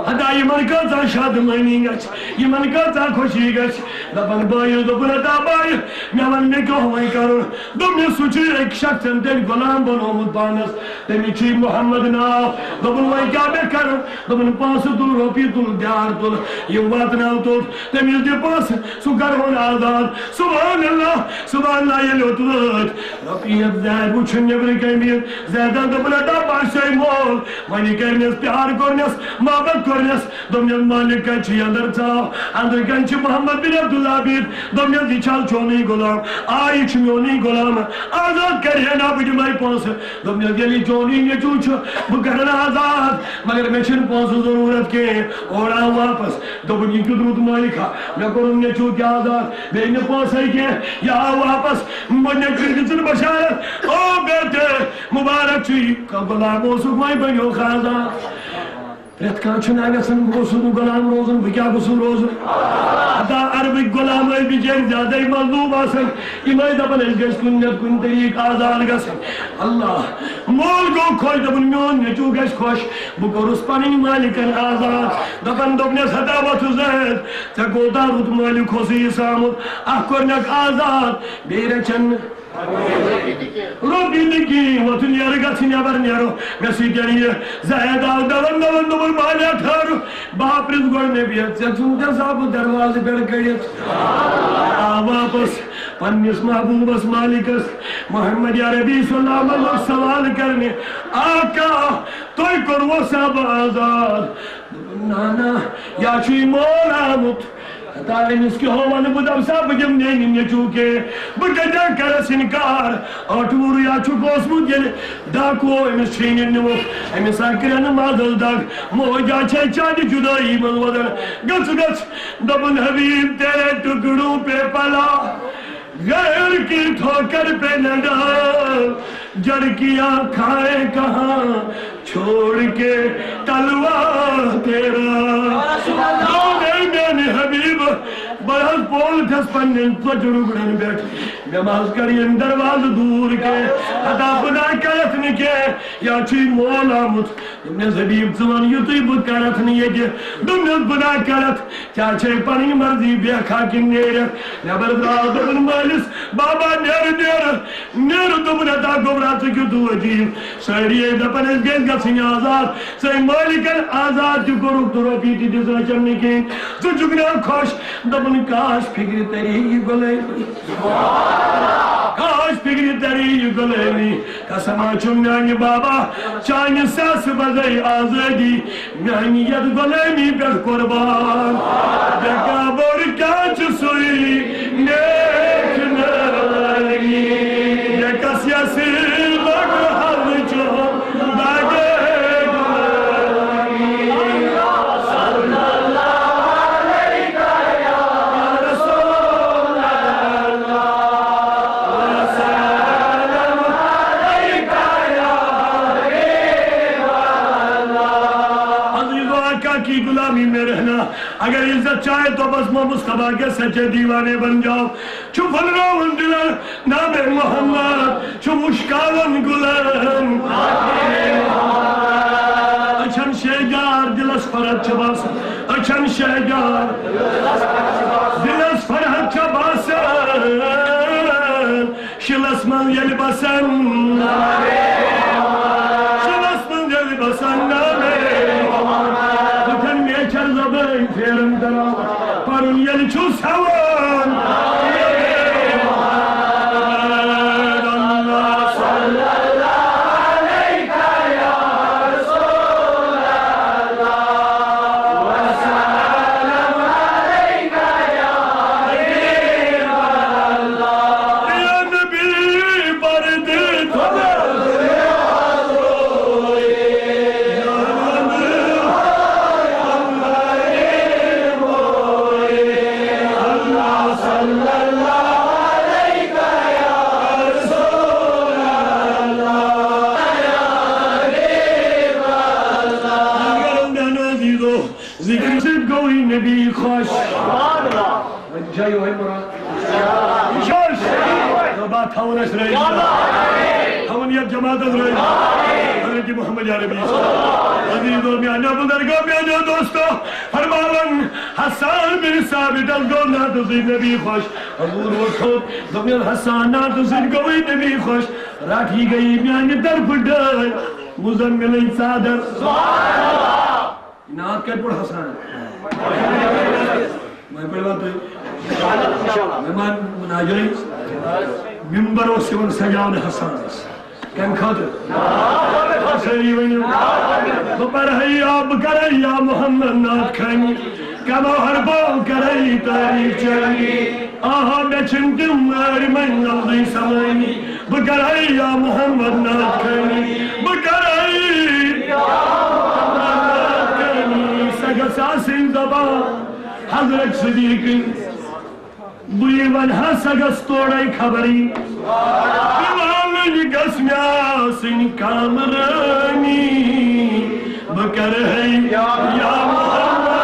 ہتا یِمن کۭژاہ شادمٲنی گژھِ، یِمن کۭژاہ خوشی گژھِ۔ دپان بٲیِس، دوٚپُن، ہتا بایہِ، مےٚ وَن، مےٚ کیٛاہ وۄنۍ کرُن؟ دوٚپنس، سُہ چھُ أکۍ شخصن تیٚلہِ غلام بنوومُت پانس، تٔمِس چھُ محمد ناو۔ دوٚپُن، وۄنۍ کیٛاہ مےٚ کرُن؟ دوٚپُن، پونٛسہٕ تُل، رۄپیہِ تُل، دیار تُل، یِم واتناو توٚت، تٔمِس دِ پونٛسہٕ، سُہ کرہون آزاد۔ سبحان اللہ، سبحان اللہ، ییٚلہِ اوٚت وٲتۍ، رۄپیہِ ہٮ۪تھ زید وٕچھُن نیٚبرٕ کَنہِ بِہِتھ۔ زیدن دوٚپُن، ہتا باسیوے مول، وۄنۍ کٔرنس پیار کوٚرنس، محبت کوٚرنس۔ دوٚپنس، مٲلِک کتہِ چھُ؟ اندر ژاو۔ اندر کَنہِ چھُ محمد بن عبداللہ بِہِتھ۔ دوٚپنس، یہِ چھا چونُے غلام؟ آ، یہِ چھُ میونُے غلام۔ آزاد کرِہے نا، بہٕ دِمے پونٛسہٕ۔ دوٚپنس، ییٚلہِ یہِ چونُے نیٚچوٗ چھُ، بہٕ کرن آزاد، مگر مےٚ چھِنہٕ پونٛسہٕ ضروٗرت کینٛہہ۔ اورٕ آو واپس۔ دوٚپُن، یہِ کیُتھ رُت مٲلِک ہا، مےٚ کوٚرُن نیٚچوٗ تہِ آزاد، بیٚیہِ نہٕ پونٛسَے کینٛہہ۔ یہِ آو واپس، مےٚ نیٚچوٗ دِژٕن بشارت، او بیٹے، مُبارک چھُ، یہِ غلام اوسُکھ، وۄنۍ بنیوکھ آزاد۔ پرٛٮ۪تھ کانٛہہ چھُنہٕ یژھان، بہٕ گوٚژھُس نہٕ غلام روزُن، بہٕ کیٛاہ گوٚژھُس روزُن؟ ہتا عربٕکۍ غلام ٲسۍ بِچٲرۍ زیادَے مظلوٗم آسان، یِم ٲسۍ دَپان، أسۍ گٔژھۍ کُنہِ نَتہٕ کُنہِ طریٖقہٕ آزاد گژھٕنۍ۔ اللہ، مول گوٚو خۄش، دوٚپُن، میون نیٚچوٗ گژھِ خۄش، بہٕ کوٚرُس پنٕنۍ مٲلِکن آزاد۔ دَپان، دوٚپنَس، ہتا وۄتھُ زید، ژےٚ کوٗتاہ رُت مٲلِک اوسُے یہِ سامُت، اکھ کوٚرنَکھ آزاد، بیٚیہِ رَچھَن نہٕ۔ رۄپیہِ تہِ کِہیٖنۍ، وۄتھُن نیرٕ گژھِ نٮ۪بر نیرو۔ مےٚ سۭتۍ یہِ زید آو دَوان دَوان، دوٚپُن، مالیا ٹھٔہرٕ، بہٕ ہا پرٛژھٕ گۄڈٕ نبیَس، ژےٚ ژھُنتھا سا بہٕ دروازٕ پٮ۪ٹھ کٔڑِتھ؟ آو واپس پننِس محبوٗبس مالِکس محمد عربی صلی اللہ علیہ وسلم سوال کرنہِ، آقا، تۄہہِ کوٚروٕ سا بہٕ آزاد؟ دوٚپُن، نہ، نہ، یا چھُ یہِ مول آمُت۔ ہتا أمِس کیٛاہ ہو وَنہٕ بہٕ، دَپہٕ سا، بہٕ دِمہٕ میٛانہِ نیٚچوٗ کینٛہہ، بہٕ کَتہِ کَرَس اِنکار؟ ٲٹھ وُہُر یا چھُکھ اوسمُت، ییٚلہِ ڈاکو أمِس چھیٖنِتھ نیوٗکھ، أمِس آ کرٛٮ۪نہٕ مازَس دَگ، موج آ چھے چانہِ جُدٲیی منٛز وَدان۔ گژھ، گژھ، دوٚپُن، حبیب، تیرے ٹکڑوں پہ پلا، غیر کی ٹھوکر پہ نہ ڈال، جڑ کیا کھائے کہاں چھوڑ کے تلوا تیرا۔ دوٚپُن، اے میانہِ حبیب، بہٕ حظ پوٚل چھَس پننٮ۪ن ژۄچہِ رُگڑن پٮ۪ٹھ۔ مےٚ ما حظ کر ییٚمہِ دروازٕ دوٗر کینٛہہ، ہتا بہٕ نہ کرتھ نہٕ کینٛہہ، یا چھُے مول آمُت۔ دوٚپنَس، حبیب، ژٕ وَن یُتُے، بہٕ کرتھ نہٕ ییٚتہِ۔ دوٚپنَس، بہٕ نہ کرتھ، کیٛاہ چھے پنٕنۍ مرضی، بیکھا کِنہٕ نیرکھ؟ نٮ۪بر درٛاو، دوٚپُن مٲلِس، بابا، نیرٕ، نیرٕ، نیرٕ۔ دوٚپُن، ہتا گوٚبرا، ژٕ کیُتھ عجیٖب۔ سٲری ٲسۍ دَپان، أسۍ گٔژھۍ گژھٕنۍ آزاد۔ ژٕ مٲلِکن آزاد تہِ کوٚرُکھ تہٕ رۄپیہِ تہِ دِژ رَچھَن نہٕ کِہیٖنۍ۔ ژٕ چھُکھ نا خۄش؟ دوٚپُن، کاش فِکرِ تَرِ یہِ غلٲمی۔ کاش فِکرِ تَرِ یہِ غلٲمی۔ قسم ہا چھُم میانہِ بابا، چانہِ ساسہٕ بدلے آزٲدی۔ میانہِ یَتھ غلٲمی پٮ۪ٹھ قربان۔ بے قبر کیا چھ سُے نیک نرانی۔ بے کس یس لگ حل چون داگے غلٲمی۔ صلی اللہ علیک یا رسول اللہ۔ وسلم علیک یا حبیب اللہ۔ عزیز و آقا کی غلامی میں رہنا، اگر عزت چاہے تو بس مصطفیٰ کے سچے دیوانے بن جاؤ۔ چھُ پھٔلراوُن دِلن نام محمد، چھُ وُشکاوُن گُلن۔ أچھن شیہجار، دِلس فرحت چھِ باسان۔ أچھن شیہجار، دِلس فرحت چھِ باسان۔ شِلس منٛز ییٚلہِ بسن، شِلس منٛز ییٚلہِ بسن نامے محمد، بُتھن میچھر زبٲنۍ پھیرن تراوان، پرُن ییٚلہِ چھُس ہٮ۪وان۔ یا نبی پردے تھوڑا تھاوُن اَسہِ رٲضی۔ تھاوُن یَتھ جماعتَس رٲضی۔ حضرت محمد عربی۔ عزیزو، میٛانیو بُزرگو، میٛانیو دوستو، فرماوان حسان بن ثابتس گوٚو نعتہٕ سۭتۍ نبی خۄش۔ حضور ووٚتھ تھوٚد، دوٚپُن، "حسان، نعتہٕ سۭتۍ گوٚوُے نبی خۄش، رَٹھ یہِ گٔیی میٛانہِ طرفہٕ ڈٲلۍ، مُزمِلٕنۍ ژادر۔" نعت کتہِ پوٚر حسان؟ وۄنۍ پٔرِوا تُہۍ؟ مےٚ ما ناجٲیز؟ ممبر اوس یِوان سجاونہٕ حسانس۔ کمہِ خٲطرٕ؟ سٲری ؤنِو۔ بہٕ پرٕ ہے یا، بہٕ کرٕ ہے یا محمد نعت خٲنی۔ کمو حرفو کرٕ ہے تعریف چٲنی۔ آہا، مےٚ چھِنہٕ تِم وٲرۍ وۄنۍ لفظٕے سمٲنی۔ بہٕ کرٕ ہے یا محمد نعت خٲنی۔ بہٕ کرٕ ہے یا محمد نعت خٲنی۔ سۄ گژھِ آسٕنۍ زبان حضرت صدیقٕنۍ۔ بہٕ یہِ ونہٕ ہا، سۄ گژھِ تورے خبرٕے۔ دیوانٕنۍ گژھِ مےٚ آسٕنۍ کامرٲنی۔ بہٕ کرٕ ہے یا محمد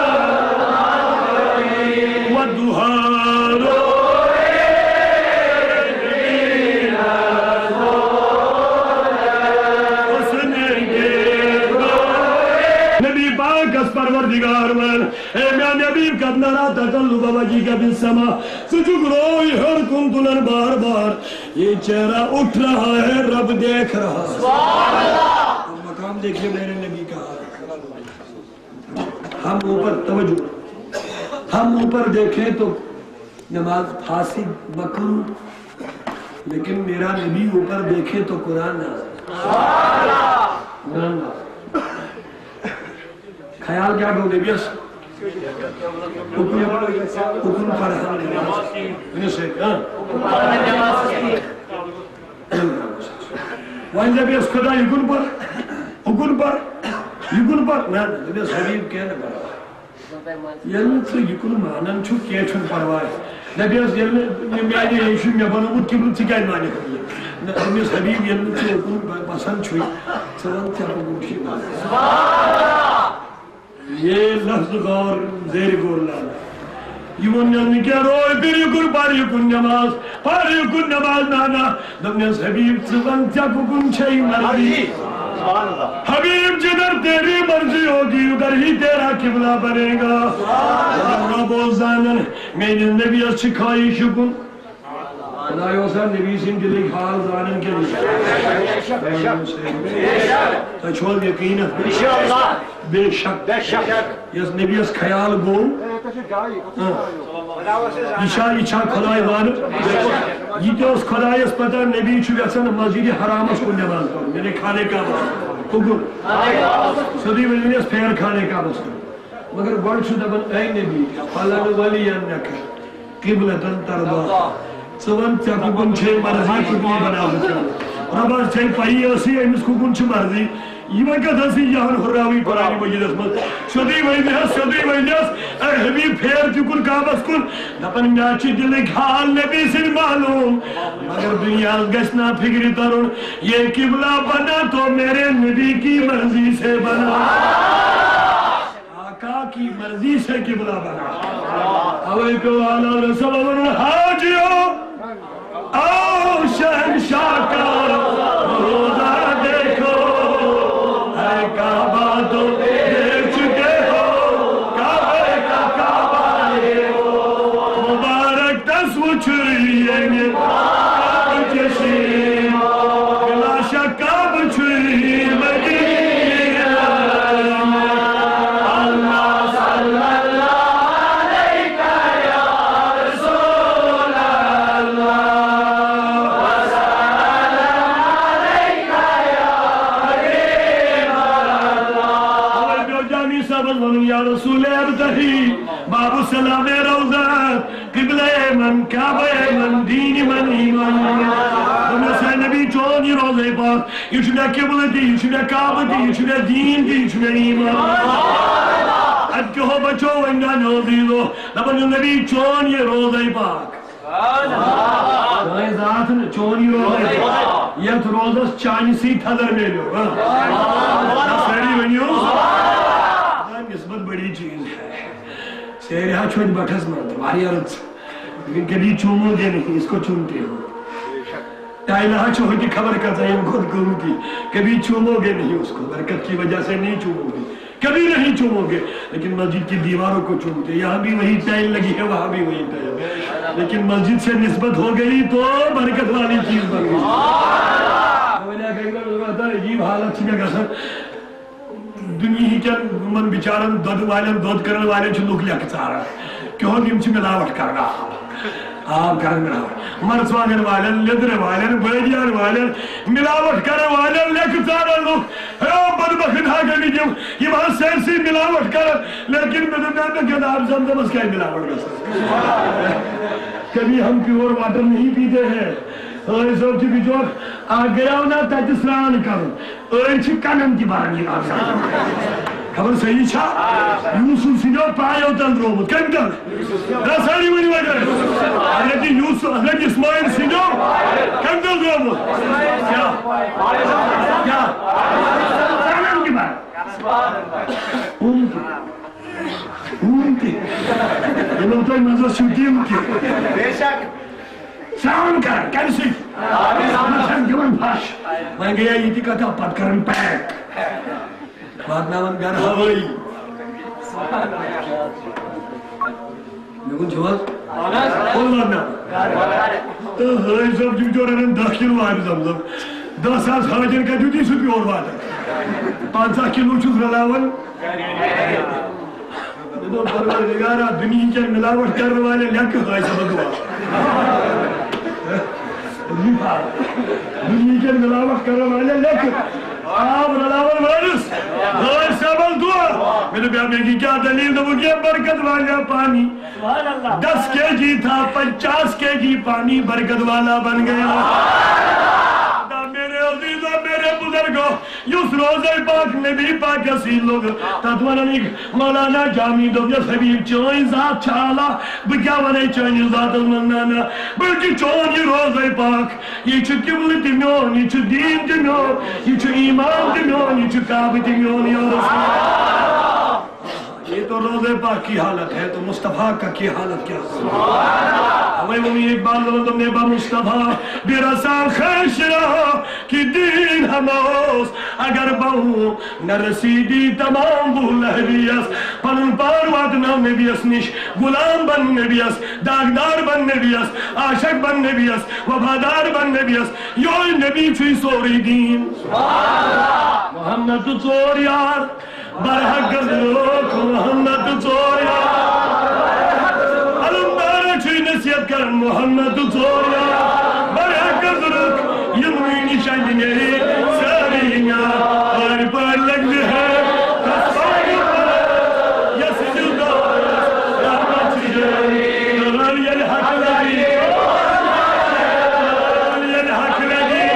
و دُہارو حسن کے۔ نبی پاکس پروردگار وَن، اے میانہِ حبیب، قد نرا تقلب وجهك في السماء، ژٕ چھُکھ روے ہیوٚر کُن تُلان بار بار۔ یہ چہرہ اٹھ رہا ہے، رب دیکھ رہا ہے۔ مقام دیکھیے میرے نبی کا۔ ہم اوپر، توجہ، ہم اوپر دیکھیں تو نماز فاسد مکروہ، لیکن میرا نبی اوپر دیکھے تو قرآن نازل۔ قرآن نازل۔ خیال کیٛاہ گوٚو نبیَس؟ اُکُن، اُکُن پَرٕ ہا نماز۔ ؤنِو سۭتۍ، ہاں؟ وۄنۍ دَپیس خۄدا، یہِ کُن پَر، ہُہ کُن پَر، یہِ کُن پَر۔ نہ، نہ، دَپیس حبیٖب کینٛہہ نہٕ پَرواے۔ ییٚلہِ نہٕ ژٕ یہِ کُن مانان چھُکھ، کینٛہہ چھُنہٕ پَرواے۔ دَپیس، ییٚلہِ نہٕ مےٚ میٛانہِ یہِ چھُ مےٚ بَنومُت قِبلہٕ، ژٕ کیٛازِ مانکھ نہٕ یہِ؟ نہ، دَپیس حبیٖب، ییٚلہِ نہٕ ژٕ یہِ کُن ب-، بَسان چھُے، ژٕ وَن ژےٚ کُن چھُے مانُن۔ یہ لفظ غور، زیر غور لانا۔ یہ ووٚن نہٕ کینٛہہ، روے پھر یہِ کُن، پَر یہِ کُن نماز، پَر یہِ کُن نماز، نہ، نہ۔ دوٚپنَس، حبیب، ژٕ وَن، ژےٚ کُکُن چھے مرضی؟ حبیب، جدھر تیری مرضی ہوگی، ادھر ہی تیرا قبلہ بنے گا۔ رب اوس زانان، میٛٲنِس نبیَس چھِ خٲہِش یہِ کُن۔ خدایو سا نبی سٕنٛدۍ دِلٕکۍ حال زانان کِنہٕ نہٕ؟ تۄہہِ چھُو حظ یقیٖن اَتھ پٮ۪ٹھ؟ بے شک۔ یۄس نبیَس خیال گوٚو، ہاں۔ یہِ چھا، یہِ چھا خداے وانہٕ؟ یہِ تہِ اوس خدایَس پَتہ، نبی چھُ یَژھان مسجدِ حرامَس کُن نٮ۪ماز پَرُن، یعنی خانہ کعبَس کُن۔ کُکُن؟ سیوٚدُے ؤنِو یَس پھیر خانہ کعبَس کُن۔ مگر گۄڈٕ چھُ دَپان، اے نبی، فلن ولی انک قبلتن ترضا۔ ژٕ وَن، ژےٚ کُکُن چھے مرضی، کُکُن بناوُن چھُ؟ رۄبَس چھے پَیی ٲسٕے أمِس کُکُن چھِ مرضی۔ یِمَن کَتھ ٲسٕے یَہَن ہُراوٕے قرآنِ مجیٖدَس منٛز؟ سیوٚدُے ؤنۍزِہَس، سیوٚدُے ؤنۍزِہَس، اے حبیٖب، پھیر تہِ کُن کعبَس کُن۔ دَپان، مےٚ چھِ دِلٕکۍ حال نبی سٕنٛدۍ معلوٗم، مگر دُنیاہَس گژھِ نا فِکرِ تَرُن، یہ قبلہ بنا تو میرے نبی کی مرضی سے بنا۔ آقا کی مرضی سے قبلہ بنا۔ اوے پیو اعلیٰ رسول ونن، حاجیو، آؤ شہنشاہ کا روضہ دیکھو، اے کعبہ تو دیکھ چکے ہو، کعبے کا کعبہ ہے وہ، مبارک تس وچھوئی یعنی کعبہ چشی، بلا شک کعبہ چھوئی مدینہ۔ اللہ صلی اللہ علیہ یا رسول اللہ، وسلم علیہ یا حبیب اللہ۔ اوے پیو جامی صاحب ونن، یا رسول ابتغی باب السلام روضہ۔ قبلہ من، کعبہ من، دین من، ایمان من۔ دوٚپمَس، ہے نبی، چون یہِ روضہ پاک، یہِ چھُ مےٚ قبلہ تہِ، یہِ چھُ مےٚ کعبہ تہِ، یہِ چھُ مےٚ دین تہِ، یہِ چھُ مےٚ ایمان۔ اَدٕ کیٛاہ ہو بچو وۄنۍ میٛانیو عزیزو، دَپان چھُ نبی، چون یہِ روضہ پاک۔ چٲنۍ ذات نہٕ، چون یہِ روضہ پاک۔ یَتھ روضس چانہِ سۭتۍ تھزر میلیو، ہاں۔ سٲری ؤنِو۔ نسبت بڑی چیز ہے۔ سیرِ ہا چھُ اَتہِ بَٹھَس منٛز واریاہ رٕژ۔ لیکن کبھی چومو گے نہیں، اس کو چومتے ہو۔ ٹائل ہا چھو ہوتی خبر کا زین خود قیمتی، کبھی چومو گے نہیں اس کو، برکت کی وجہ سے نہیں چومو گے، کبھی نہیں چومو گے، لیکن مسجد کی دیواروں کو چومتے، یہاں بھی وہی ٹائل لگی ہے، وہاں بھی وہی ٹائل، لیکن مسجد سے نسبت ہو گئی تو برکت والی چیز بن گئی۔ یہ حالت سی گژھان۔ دُنیہٕکٮ۪ن یِمن بِچارن دۄدٕ والٮ۪ن، دۄد کٕنن والٮ۪ن چھِ لُکھ لیٚکھٕ ژاران۔ کیٛہوٚن یِم چھِ مِلاوٹ کران آب، آب کران مِلاوٹ۔ مرژٕوانٛگن والٮ۪ن، لیٚدرِ والٮ۪ن، بٲدیان والٮ۪ن، مِلاوٹ کرن والٮ۪ن لیٚکھٕ ژاران لُکھ۔ ہے بدبخت ہا گٔمٕتۍ یِم، یِم حظ سٲرسٕے مِلاوٹ کران۔ لیکن مےٚ دوٚپ، مےٚ دوٚپ، آب زمزمس کیٛازِ مِلاوٹ گژھان؟ کبھی ہم پیور واٹر نہیں پیتے ہیں۔ حٲج صٲب چھُ بِچور، اکھ گٔیاو نا تتہِ سرٛان کرُن۔ أڑۍ چھِ کنن تہِ بران یہِ آسان۔ خبر صحیح چھا؟ یوسف سٕنٛدیو پایو تل درٛامُت۔ کٔمۍ تل؟ رسٲنی ؤنِو وۄنۍ۔ حضرت یوسف، حضرت اسماعیل سٕنٛدیو کٔمۍ تل درٛامُت؟ کیٛاہ؟ کیٛاہ؟ کنن تہِ بران۔ اوٗم تہِ۔ اوٗم تہِ۔ یِمن تۄہہِ منٛزس چھِو تِم تہِ۔ بے شک۔ سرٛان کران، کمہِ سۭتۍ؟ آبِ زمزم۔ دِوان پھش۔ وۄنۍ گٔیے یہِ تہِ کتھا، پتہٕ کران پیک۔ واتناوان گرٕ ہوٲیی۔ مےٚ ووٚن، چھُو حظ؟ کوٚت واتناوان؟ تہٕ حٲج صٲب چھُ بِچور انان دَہ کِلوٗ آبِ زمزم۔ دَہ ساس حٲجن کتہِ دیُت یہِ سُہ پیور واتان؟ پنٛژاہ کِلوٗ چھُس رلاوان۔ مےٚ دوٚپ، پروردگارا، دُنیہٕکٮ۪ن مِلاوٹ کرن والٮ۪ن لیکھٕ حٲج صٲبس دُعا۔ دُنیہٕکٮ۪ن مِلاوٹ کرن والٮ۪ن لیکھٕ آب رلاون وٲلِس حٲج صٲبس دُعا۔ مےٚ دوٚپ، مےٚ گٔے کیٛاہ دٔلیٖل؟ دوٚپُکھ، یہ برکت والا پانی، دس کے جی تھا، پچاس کے جی پانی برکت والا بن گیا۔ میرے عزیزوں، میرے بزرگوں، یُس روزے پاک نبی پاکس یی لوٚگ، تتھ ونان یہِ مولانا جامی دوٚپ، یۄس حبیب چٲنۍ ذات چھِ اعلیٰ، بہٕ کیٛاہ ونے چٲنِس ذاتس منٛز؟ نہ، نہ، بلکہِ چون یہِ روزے پاک، یہِ چھُ قبلہٕ تہِ میون، یہِ چھُ دیٖن تہِ میون، یہِ چھُ ایمان تہِ میون، یہِ چھُ کعبہٕ تہِ میون، یا رسول اللہ۔ یہ تو روزے پاک کی حالت ہے، تو مصطفیٰ کا کی حالت کیا ہوگی؟ اوے ووٚن اقبال ونان، دوٚپُن، مےٚ با مصطفیٰ برسان خیش را کہ دین ہمہ اوس، اگر بہٕ نہ رسیدی تمام بو لہبیس، پنُن پان واتناو نبیس نِش، غلام بن نبیس، داغدار بن نبیس، عاشق بن نبیس، وفادار بن نبیس، یوہے نبی چھُے سورُے دین۔ محمد تہٕ ژور یار، برحق گٔژھ لوٗکھ محمد تہٕ ژور یار۔ علمدار چھُے نصیحت کران محمد تہٕ ژور یار۔ برحق گٔژھ لوٗکھ یِمنٕے نِش اَندِ نیرِ سٲری یار۔ پٲرۍ پٲرۍ لٔگۍ مےٚ ہے تَس پَنٕنۍ پٲرۍ۔ یَس دِلدار رحمت چھِ جٲری۔ تہٕ ییٚلہِ حق لگی، ییٚلہِ حق لگی،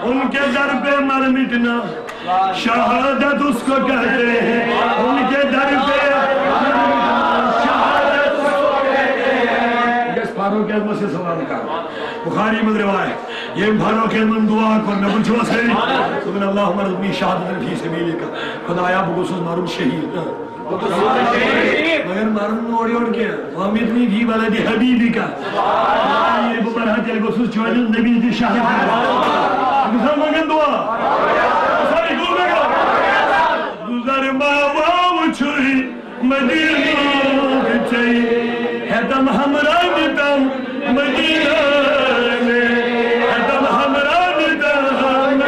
ان کے در پہ مر مٹنا شہادت اس کو کہتے ہیں، ان کے در پہ شہادت اس کو کہتے ہیں۔ یس فاروق اعظمس سلام کران۔ بخاری منٛز روایت، ییٚمۍ فاروق اعظمن دعا کوٚر، مےٚ ووٚن، چھُوا سٲری؟ دوٚپُن، اللہم ارزقنی شہادت فی سبیلک، خدایا، بہٕ گوٚژھُس مرُن شہیٖد۔ مگر مرُن نہٕ اورٕ یورٕ کینٛہہ۔ وَمِتْنِی فِی بَلَدِ حَبِیبِکَ۔ ییٚلہِ بہٕ مَرٕ ہا، تیٚلہِ گوٚژھُس چٲنِس نبی تہِ شہادت۔ بہٕ چھُسا منٛگان دُعا؟ بہٕ چھُسا یہِ گوٚو مےٚ گوٚو؟ گُزر ما واو چھُے مدینہُک ژےٚ، ہٮ۪تم ہمراہ نِتم مدینہ میں، ہٮ۪تم ہمراہ نِتم مدینہ میں۔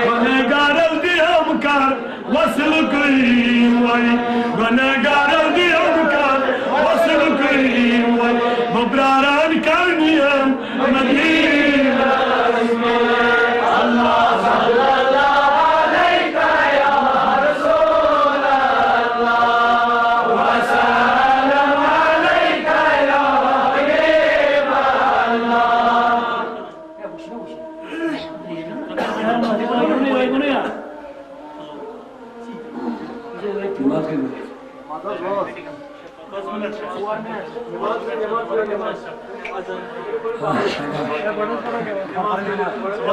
گۄنہگارس دِیَم کر وصل کوئی وای، گۄنہگارس دِیَم کر وصل کوئی وای، بہٕ پراران کرنیم مدینہ۔ اللہ صلی اللہ علیک یا رسول اللہ، وسلم علیک یا حبیب اللہ۔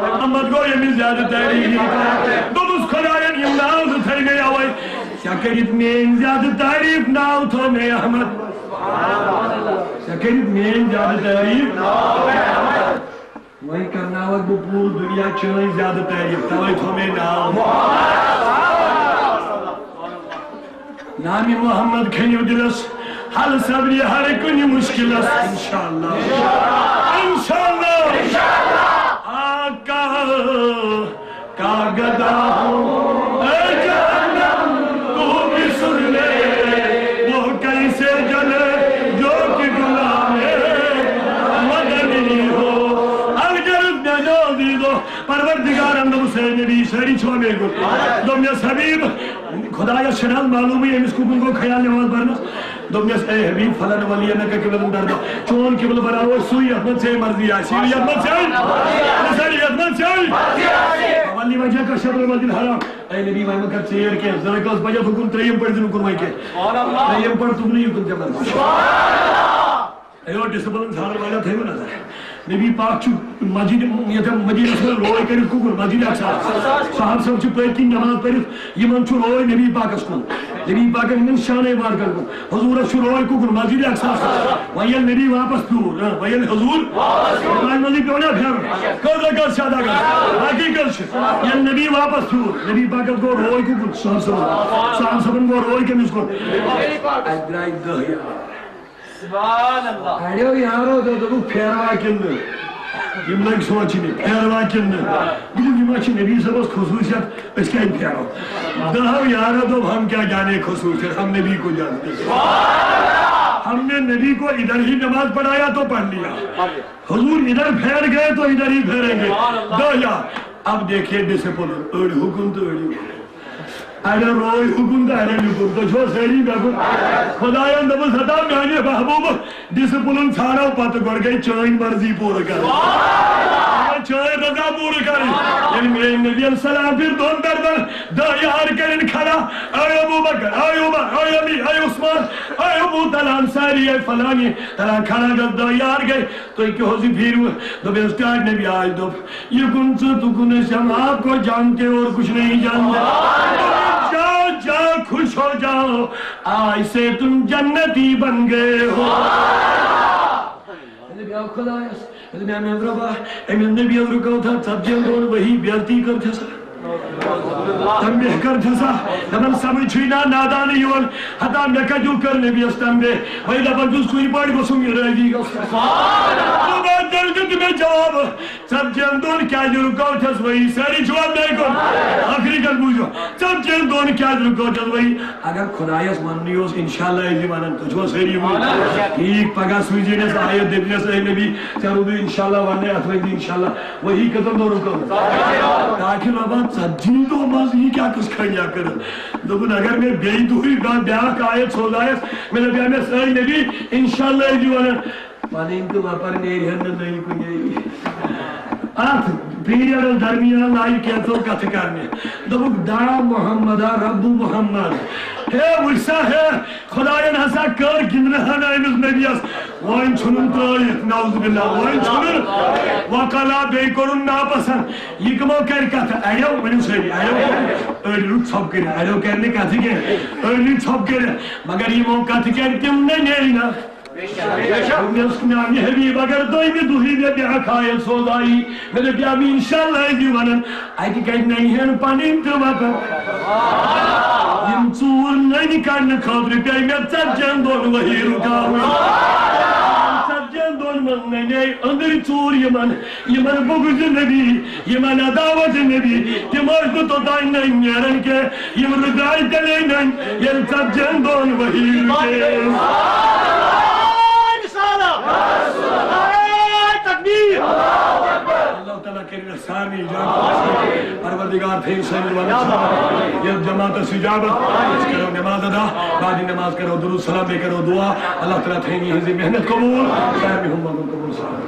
محمد گوٚو ییٚمِس زیادٕ تعریٖف یی کران۔ دوٚپُس، خۄدایَن یِم ناو زٕ تھٲے مےٚ یَوَے۔ ژےٚ کٔرِتھ میٲنۍ زیادٕ تعریٖف، ناو تھوٚو مےٚ احمد۔ ژےٚ کٔرِتھ میٲنۍ زیادٕ تعریٖف۔ وۄنۍ کرناوَکھ بہٕ پوٗرٕ دُنیا چٲنۍ زیادٕ تعریٖف، تَوَے تھوٚو مےٚ ناو۔ نامِ محمد کھٔنِو دِلس، حل صبرِ ہر کُنہِ مُشکِلس۔ انشاءاللہ۔ انشاءاللہ۔ آقا کا گدا ہوں، اے جہنم تو بھی سن لے، وہ کیسے جلے جو کہ غلام مدنی ہو۔ الغرض میانیو عزیزو، پروردگارن دوٚپُس، اے نبی، سٲری چھوا مےٚ کُن؟ دوٚپنس، حبیب، خدایس چھنہٕ حظ معلومٕے أمِس کُکُن گوٚو خیال نماز پرنس؟ دوٚپنس، اے حبیب، فلن ولی نہ کہ قبلتن دردا۔ چون قبلہٕ بناوو أسۍ سُے یتھ منٛز ژےٚ مرضی آسہِ، یتھ منٛز ژےٚ، سٲری یتھ منٛز ژےٚ۔ ولی وجہ کا شطر المسجد الحرام۔ اے نبی، وۄنۍ مہ کر ژیر کینٛہہ، زٕ رکٲژ پجہ تُکُن، ترٛیٚیِم پٔرۍ زِ نہٕ کُن وۄنۍ کینٛہہ۔ ترٛیٚیِم پٔرۍ تُکنُے یُکُن ژےٚ مرضی۔ اے یور ڈسپلن ژھانڈن والٮ۪و تھٲیِو نظر۔ نبی پاک چھُ مسجد، یتھ مدینس منٛز روے کٔرِتھ کُکُن، مسجد اقصی۔ صاحب صٲب چھِ پٔتۍ کِنۍ نماز پٔرِتھ، یِمن چھُ روے نبی پاکس کُن۔ نبی پاکن ہٕنٛدٮ۪ن شانَے مبارکن کُن۔ حضوٗرس چھُ روے کُکُن، مسجد اقصی۔ وۄنۍ ییٚلہِ نبی واپس پھیوٗر، ہاں، وۄنۍ ییٚلہِ حضوٗر نمازِ منٛزٕے پیوٚو نا پھیرُن، کٔژ رکعت چھِ ادا کرٕنۍ؟ باقٕے کٔژ چھِ؟ ییٚلہِ نبی واپس پھیوٗر، نبی پاکس گوٚو روے کُکُن، صاحب صٲبن۔ صاحب صٲبن گوٚو روے کٔمِس کُن؟ اَتہِ درٛاے دَہ یار۔ سبحان اللہ۔ اڑیو یارو دوٚپ، دوٚپُکھ، پھیروا کِنہٕ نہٕ؟ یِم لٔگۍ سونٛچنہِ، پھیروا کِنہٕ نہٕ؟ دوٚپُکھ، یہِ ما چھِ نبی صٲبس خصوٗصیت، أسۍ کیٛازِ پھیرو؟ دَہو یارو دوٚپ، ہم کیا جانے خصوٗصیت، ہم نبی کو جانتے ہیں۔ ہم نے نبی کو ادھر ہی نماز پڑھایا تو پڑھ لیا۔ حضور ادھر پھیر گئے تو ادھر ہی پھیریں گے۔ دَہ یار۔ اب دیکھیے ڈسپلن، أڑۍ ہُکُن تہٕ أڑۍ یُکُن۔ اڑٮ۪ن روے ہُکُن تہٕ اڑٮ۪ن یُکُن۔ تُہۍ چھِوا سٲری مےٚ کُن؟ خدایَن دوٚپُس، ہتا میانہِ محبوٗبہٕ، ڈسپلن ژھانڈو پتہٕ، گۄڈٕ گٔے چٲنۍ مرضی پوٗرٕ کرٕنۍ۔ گۄڈٕ چٲنۍ رضا پوٗرٕ کرٕنۍ۔ ییٚلہِ میٲنۍ نبی علیہ السلام پھِر دۄن دردن دَہ یار کٔرِن کھڑا، اے ابو بکر، اے عمر، اے علی، اے عثمان، اے ابو طلحہ انصاری، اے فلانی، طلحہ کھڑا گژھ، دَہ یار گٔے۔ تُہۍ کیٛاہ حظ یہِ پھیٖرِو؟ دوٚپمَس، ٹاٹھۍ نبی آے، دوٚپ، "یہِ کُن ژٕ تُکُن أسۍ ہم آپ کو جانتے اور کچھ نہیں جانتے۔" جا، جا، خوش ہو جاؤ، آج سے تم جنتی بن گئے ہو۔ ییٚلہِ بیٛاکھ خۄدایَس، ییٚلہِ مےٚ مےٚ رۄبا، أمِس نبی یَس رُکٲو تھا ژتجِہَن دۄہَن ؤحی بے عزتی کٔر تھَسا۔ تنبیہ کٔر تھسا، دپان سمجھ چھُے نا نادان یِوان، ہتا مےٚ کتیُک کٔر نبیَس تنبیہ؟ بہٕ دپان چھُس کُنہِ پٲٹھۍ گوٚژھُم یہِ رٲضی گژھُن۔ خدا تیٚلہِ دیُت مےٚ جواب، ژتجِہن دۄہن کیازِ رُکٲو چھَس وۄنۍ؟ سٲری چھِوا مےٚ کُن؟ ٲخری کتھ بوٗزِو، ژتجِہن دۄہن کیازِ رُکٲو چھَس وۄنۍ؟ اگر خدایس وننُے اوس، انشاءاللہ ٲسۍ زِ ونان، تُہۍ چھِوا سٲری وُنہِ؟ ٹھیٖک، پگاہ سوٗزِ أمِس آیت، دٔپنس، اے نبی، ژےٚ روٗدُے انشاءاللہ وننَے، اتھ ؤنۍ زِ انشاءاللہ۔ وۄنۍ کٔژن دۄہن رُکٲو؟ تاکہِ رۄبا ژتجی دۄہ منٛز یہِ کیٛاہ قٕصہٕ خٲنیہ کٔرٕن؟ دوٚپُن، اگر مےٚ بیٚیہِ دۄہٕے بیا-، بیٛاکھ آیت سوزایس، مےٚ دپیٛا مےٚ، اے نبی، انشاءاللہ ٲسۍ زِ ونان، پنٕنۍ تہٕ وۄپر نیرِ ہن نہٕ نٔنۍ کُنے۔ اتھ پیریڈس درمیان آیہِ کینٛژو کتھٕ کرنہِ۔ دوٚپُکھ، دعا محمد رب محمد۔ ہے وٕچھ سا، ہے خدایَن ہسا کٔر گِنٛدنہٕ ہنا أمِس نبیَس۔ وۄنۍ ژھُنُن ترٲیِتھ، نعوذ باللہ، وۄنۍ ژھُنُن۔ وقلا، بیٚیہِ کوٚرُن ناپسنٛد۔ یہِ کٕمو کرِ کتھٕ؟ اڑیو، ؤنِو سٲری، اڑیو کرِ۔ أڑۍ رُت ژھۄپہٕ کٔرِتھ، اڑیو کرِ نہٕ کتھٕ کینٛہہ۔ أڑۍ رُت ژھۄپہٕ کٔرِتھ، مگر یِمو کتھٕ کرِ تِم نہ نیرِ نہ۔ دوٚپمَس، میانہِ حبیب، اگر دوٚیمہِ دۄہٕے مےٚ بیٛاکھ آیت سوزایی، مےٚ دوٚپ، یا بہٕ انشاءاللہ ٲسۍ ونان، اتہِ کتہِ ننہِ ہن پنٕنۍ تہٕ وطن؟ یِم ژوٗر نٔنۍ کڑنہٕ خٲطرٕ پیٚیہِ مےٚ ژتجِہن دۄہن وحی رُکاوٕنۍ۔ ژتجِہن دۄہن منٛز ننے أنٛدٕرۍ ژوٗر یِمن، یِمن بغض نبی، یِمن عداوت نبی، تِم ٲسۍ نہٕ توٚتام نٔنۍ نیران کینٛہہ۔ یِم رُکاے تیٚلے نٔنۍ، ییٚلہِ ژتجِہن دۄہن وحی رُکے۔ اللہ تعالیٰ کٔرِنۍ سارنٕے اجابت۔ پروردگار تھٲیِن سٲنِس ونس یتھ جماعتس اجابت۔ أسۍ کرو نماز ادا، بعد نماز کرو درود سلام، بیٚیہِ کرو دعا۔ اللہ تعالیٰ تھٲیِن یِہنٛز یہِ محنت قبول، سارنٕے ہُنٛد منٛگُن قبول۔ سلام۔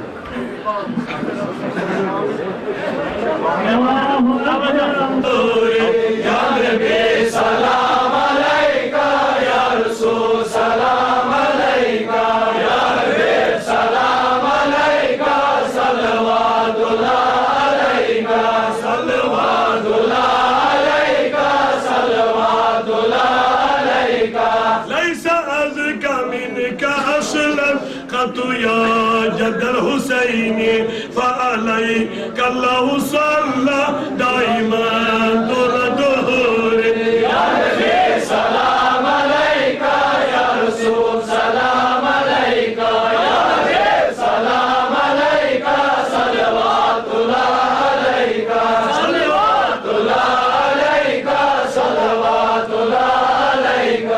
یا نبی سلام علیکہ، یا رسول سلام علیکہ، یا حبیب سلام علیکہ، صلوات اللہ علیکہ، صلوات اللہ علیکہ، صلوات اللہ يا جد الحسين، فعليك الله صلى دائما طول الدهور. يا نبي سلام عليك، يا رسول سلام عليك، يا نبي سلام عليك، صلوات الله عليك، صلوات الله عليك، صلوات الله عليك.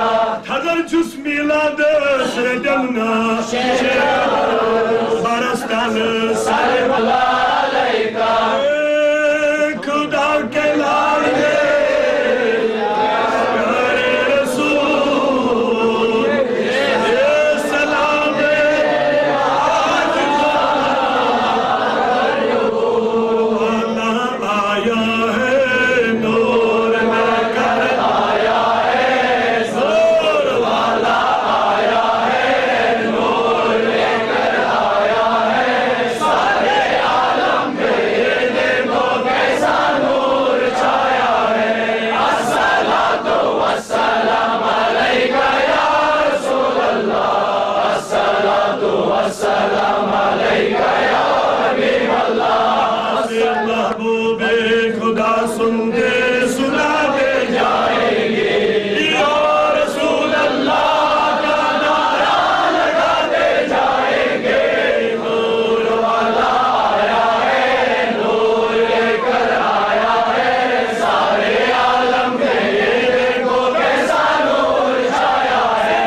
تھزر چھُس میلادس رٔٹِم نا شیخ برستان سلام علیکہ۔ اے خدا کے لاڈلے، پیارے رسول، اے سلام والا آیا ہے، نور لے کر آیا ہے، نور والا آیا ہے، نور لے کر آیا ہے، سارے عالم پہ یہ دیکھو کیسا نور چھایا ہے۔ الصلاۃ والسلام علیک یا رسول اللہ، الصلاۃ والسلام علیک یا حبیب اللہ۔ محبوب خدا سنتے سناتے جائیں گے، یا رسول اللہ کا نعرہ لگاتے جائیں گے۔ نور والا آیا ہے، نور لے کر آیا ہے، سارے عالم میں یہ دیکھو کیسا نور چھایا ہے۔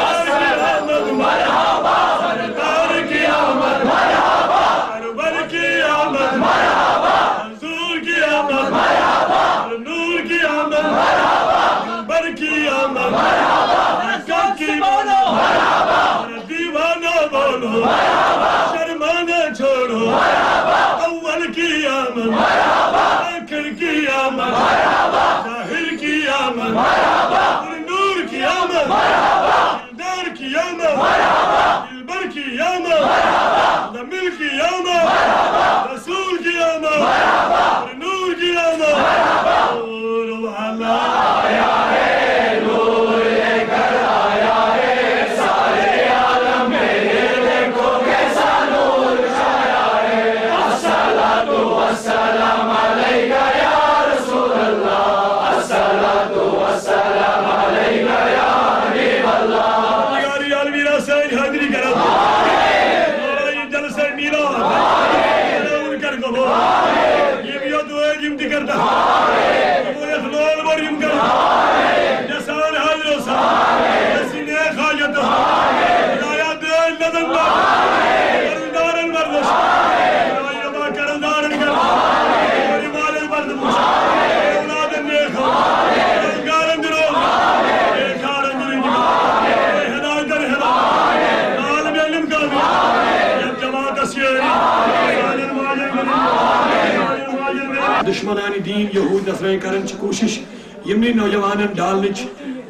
السلام مرحبا، سرکار کی آمد مرحبا، سرور کی آمد مرحبا، حضور کی آمد مرحبا، نور کی آمد مرحبا، اکبر کی آمد مرحبا، حق کی بولو مرحبا، دیوانہ بولو مرحبا، شرمانا چھوڑو مرحبا، اول کی آمد مرحبا، آخر کی آمد مرحبا، ظاہر کی آمد مرحبا، نور کی آمد مرحبا، دار کی آمد مرحبا، دلبر کی آمد مرحبا، زمین کی آمد مرحبا، رسول کی آمد مرحبا، نور کی آمد مرحبا۔ نور والا آیا ہے، نور لے کر آیا ہے، سارے عالم میں یہ دیکھو کیسا نور چھایا ہے۔ الصلاۃ والسلام علیک یا رسول اللہ، الصلاۃ والسلام علیک یا حبیب اللہ۔ یار، یار، میرا سین حاضری کرا۔ جلسہ میلاد۔ ان کر قبول۔ یہ بھی دعا جم ذکر دا۔ وہ اخلول بر جم کر۔ جسان حاضر سا۔ جسی نیک حاجت۔ ہدایت نظم دا۔ قرضدارن ورزش۔ قرضدارن کر۔ مالک بردمش۔ اولاد نیک۔ قرضدارن درو۔ کارن درو۔ ہدایت در ہدایت۔ عالم علم کامیاب۔ جماعت اسیری۔ دشمنان دین یہود نصرائیں کرن چھ کوشش یمنی نوجوانن ڈالنچ،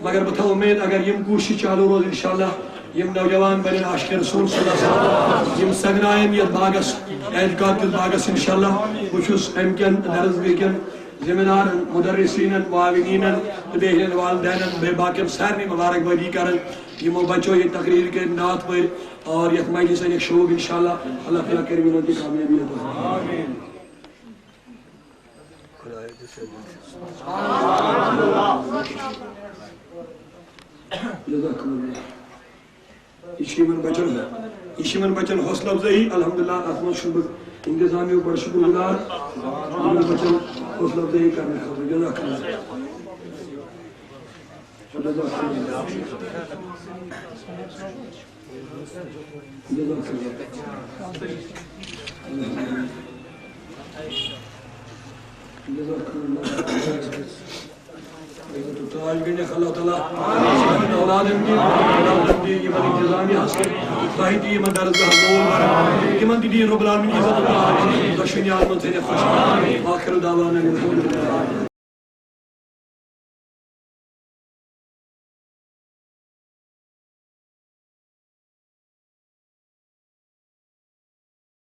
مگر بہ تھاو امید اگر یم کوشش چالو روز انشاءاللہ یم نوجوان بنن عاشق رسول صلی اللہ علیہ وسلم، یم سگنائن یتھ باغس، اعتقاد کس باغس انشاءاللہ۔ بہ چھس امہ کن درس گاہ کن ذمہ دارن، مدرسینن، معاونینن تہ بیہن والدینن بیہ باقین سارنی مبارکبادی کران یمو بچو یہ تقریر کر، نعت پٔر اور یتھ مجلس انک شوق انشاءاللہ۔ اللہ تعالیٰ کرِ یمن تہ کامیابی عطا۔ جزاک اللہ۔ یہ چھ یمن بچن، یہ چھ یمن بچن حوصلہ افزائی۔ الحمدللہ، اتھ منٛز چھُس بہٕ انتظامیہ بڑٕ شُکر گُزار، یمن بچن حوصلہ افزائی کرنہٕ خٲطرٕ۔ جزاک اللہ۔ جزاک اللہ۔ جزاک اللہ۔ جزاک اللہ۔ تاج گنڈ اللہ تعالیٰ۔ اولادن دی، اولادن دی، یمن انتظامیہ ہس، تۄہہِ تہِ یمن درسگاہ مول، یمن تہِ دِیِن رب العالمین عزت و تاج، دۄشوٕنی عالمن تھٲیِن خوش۔ آخر دعوانا الحمدللہ۔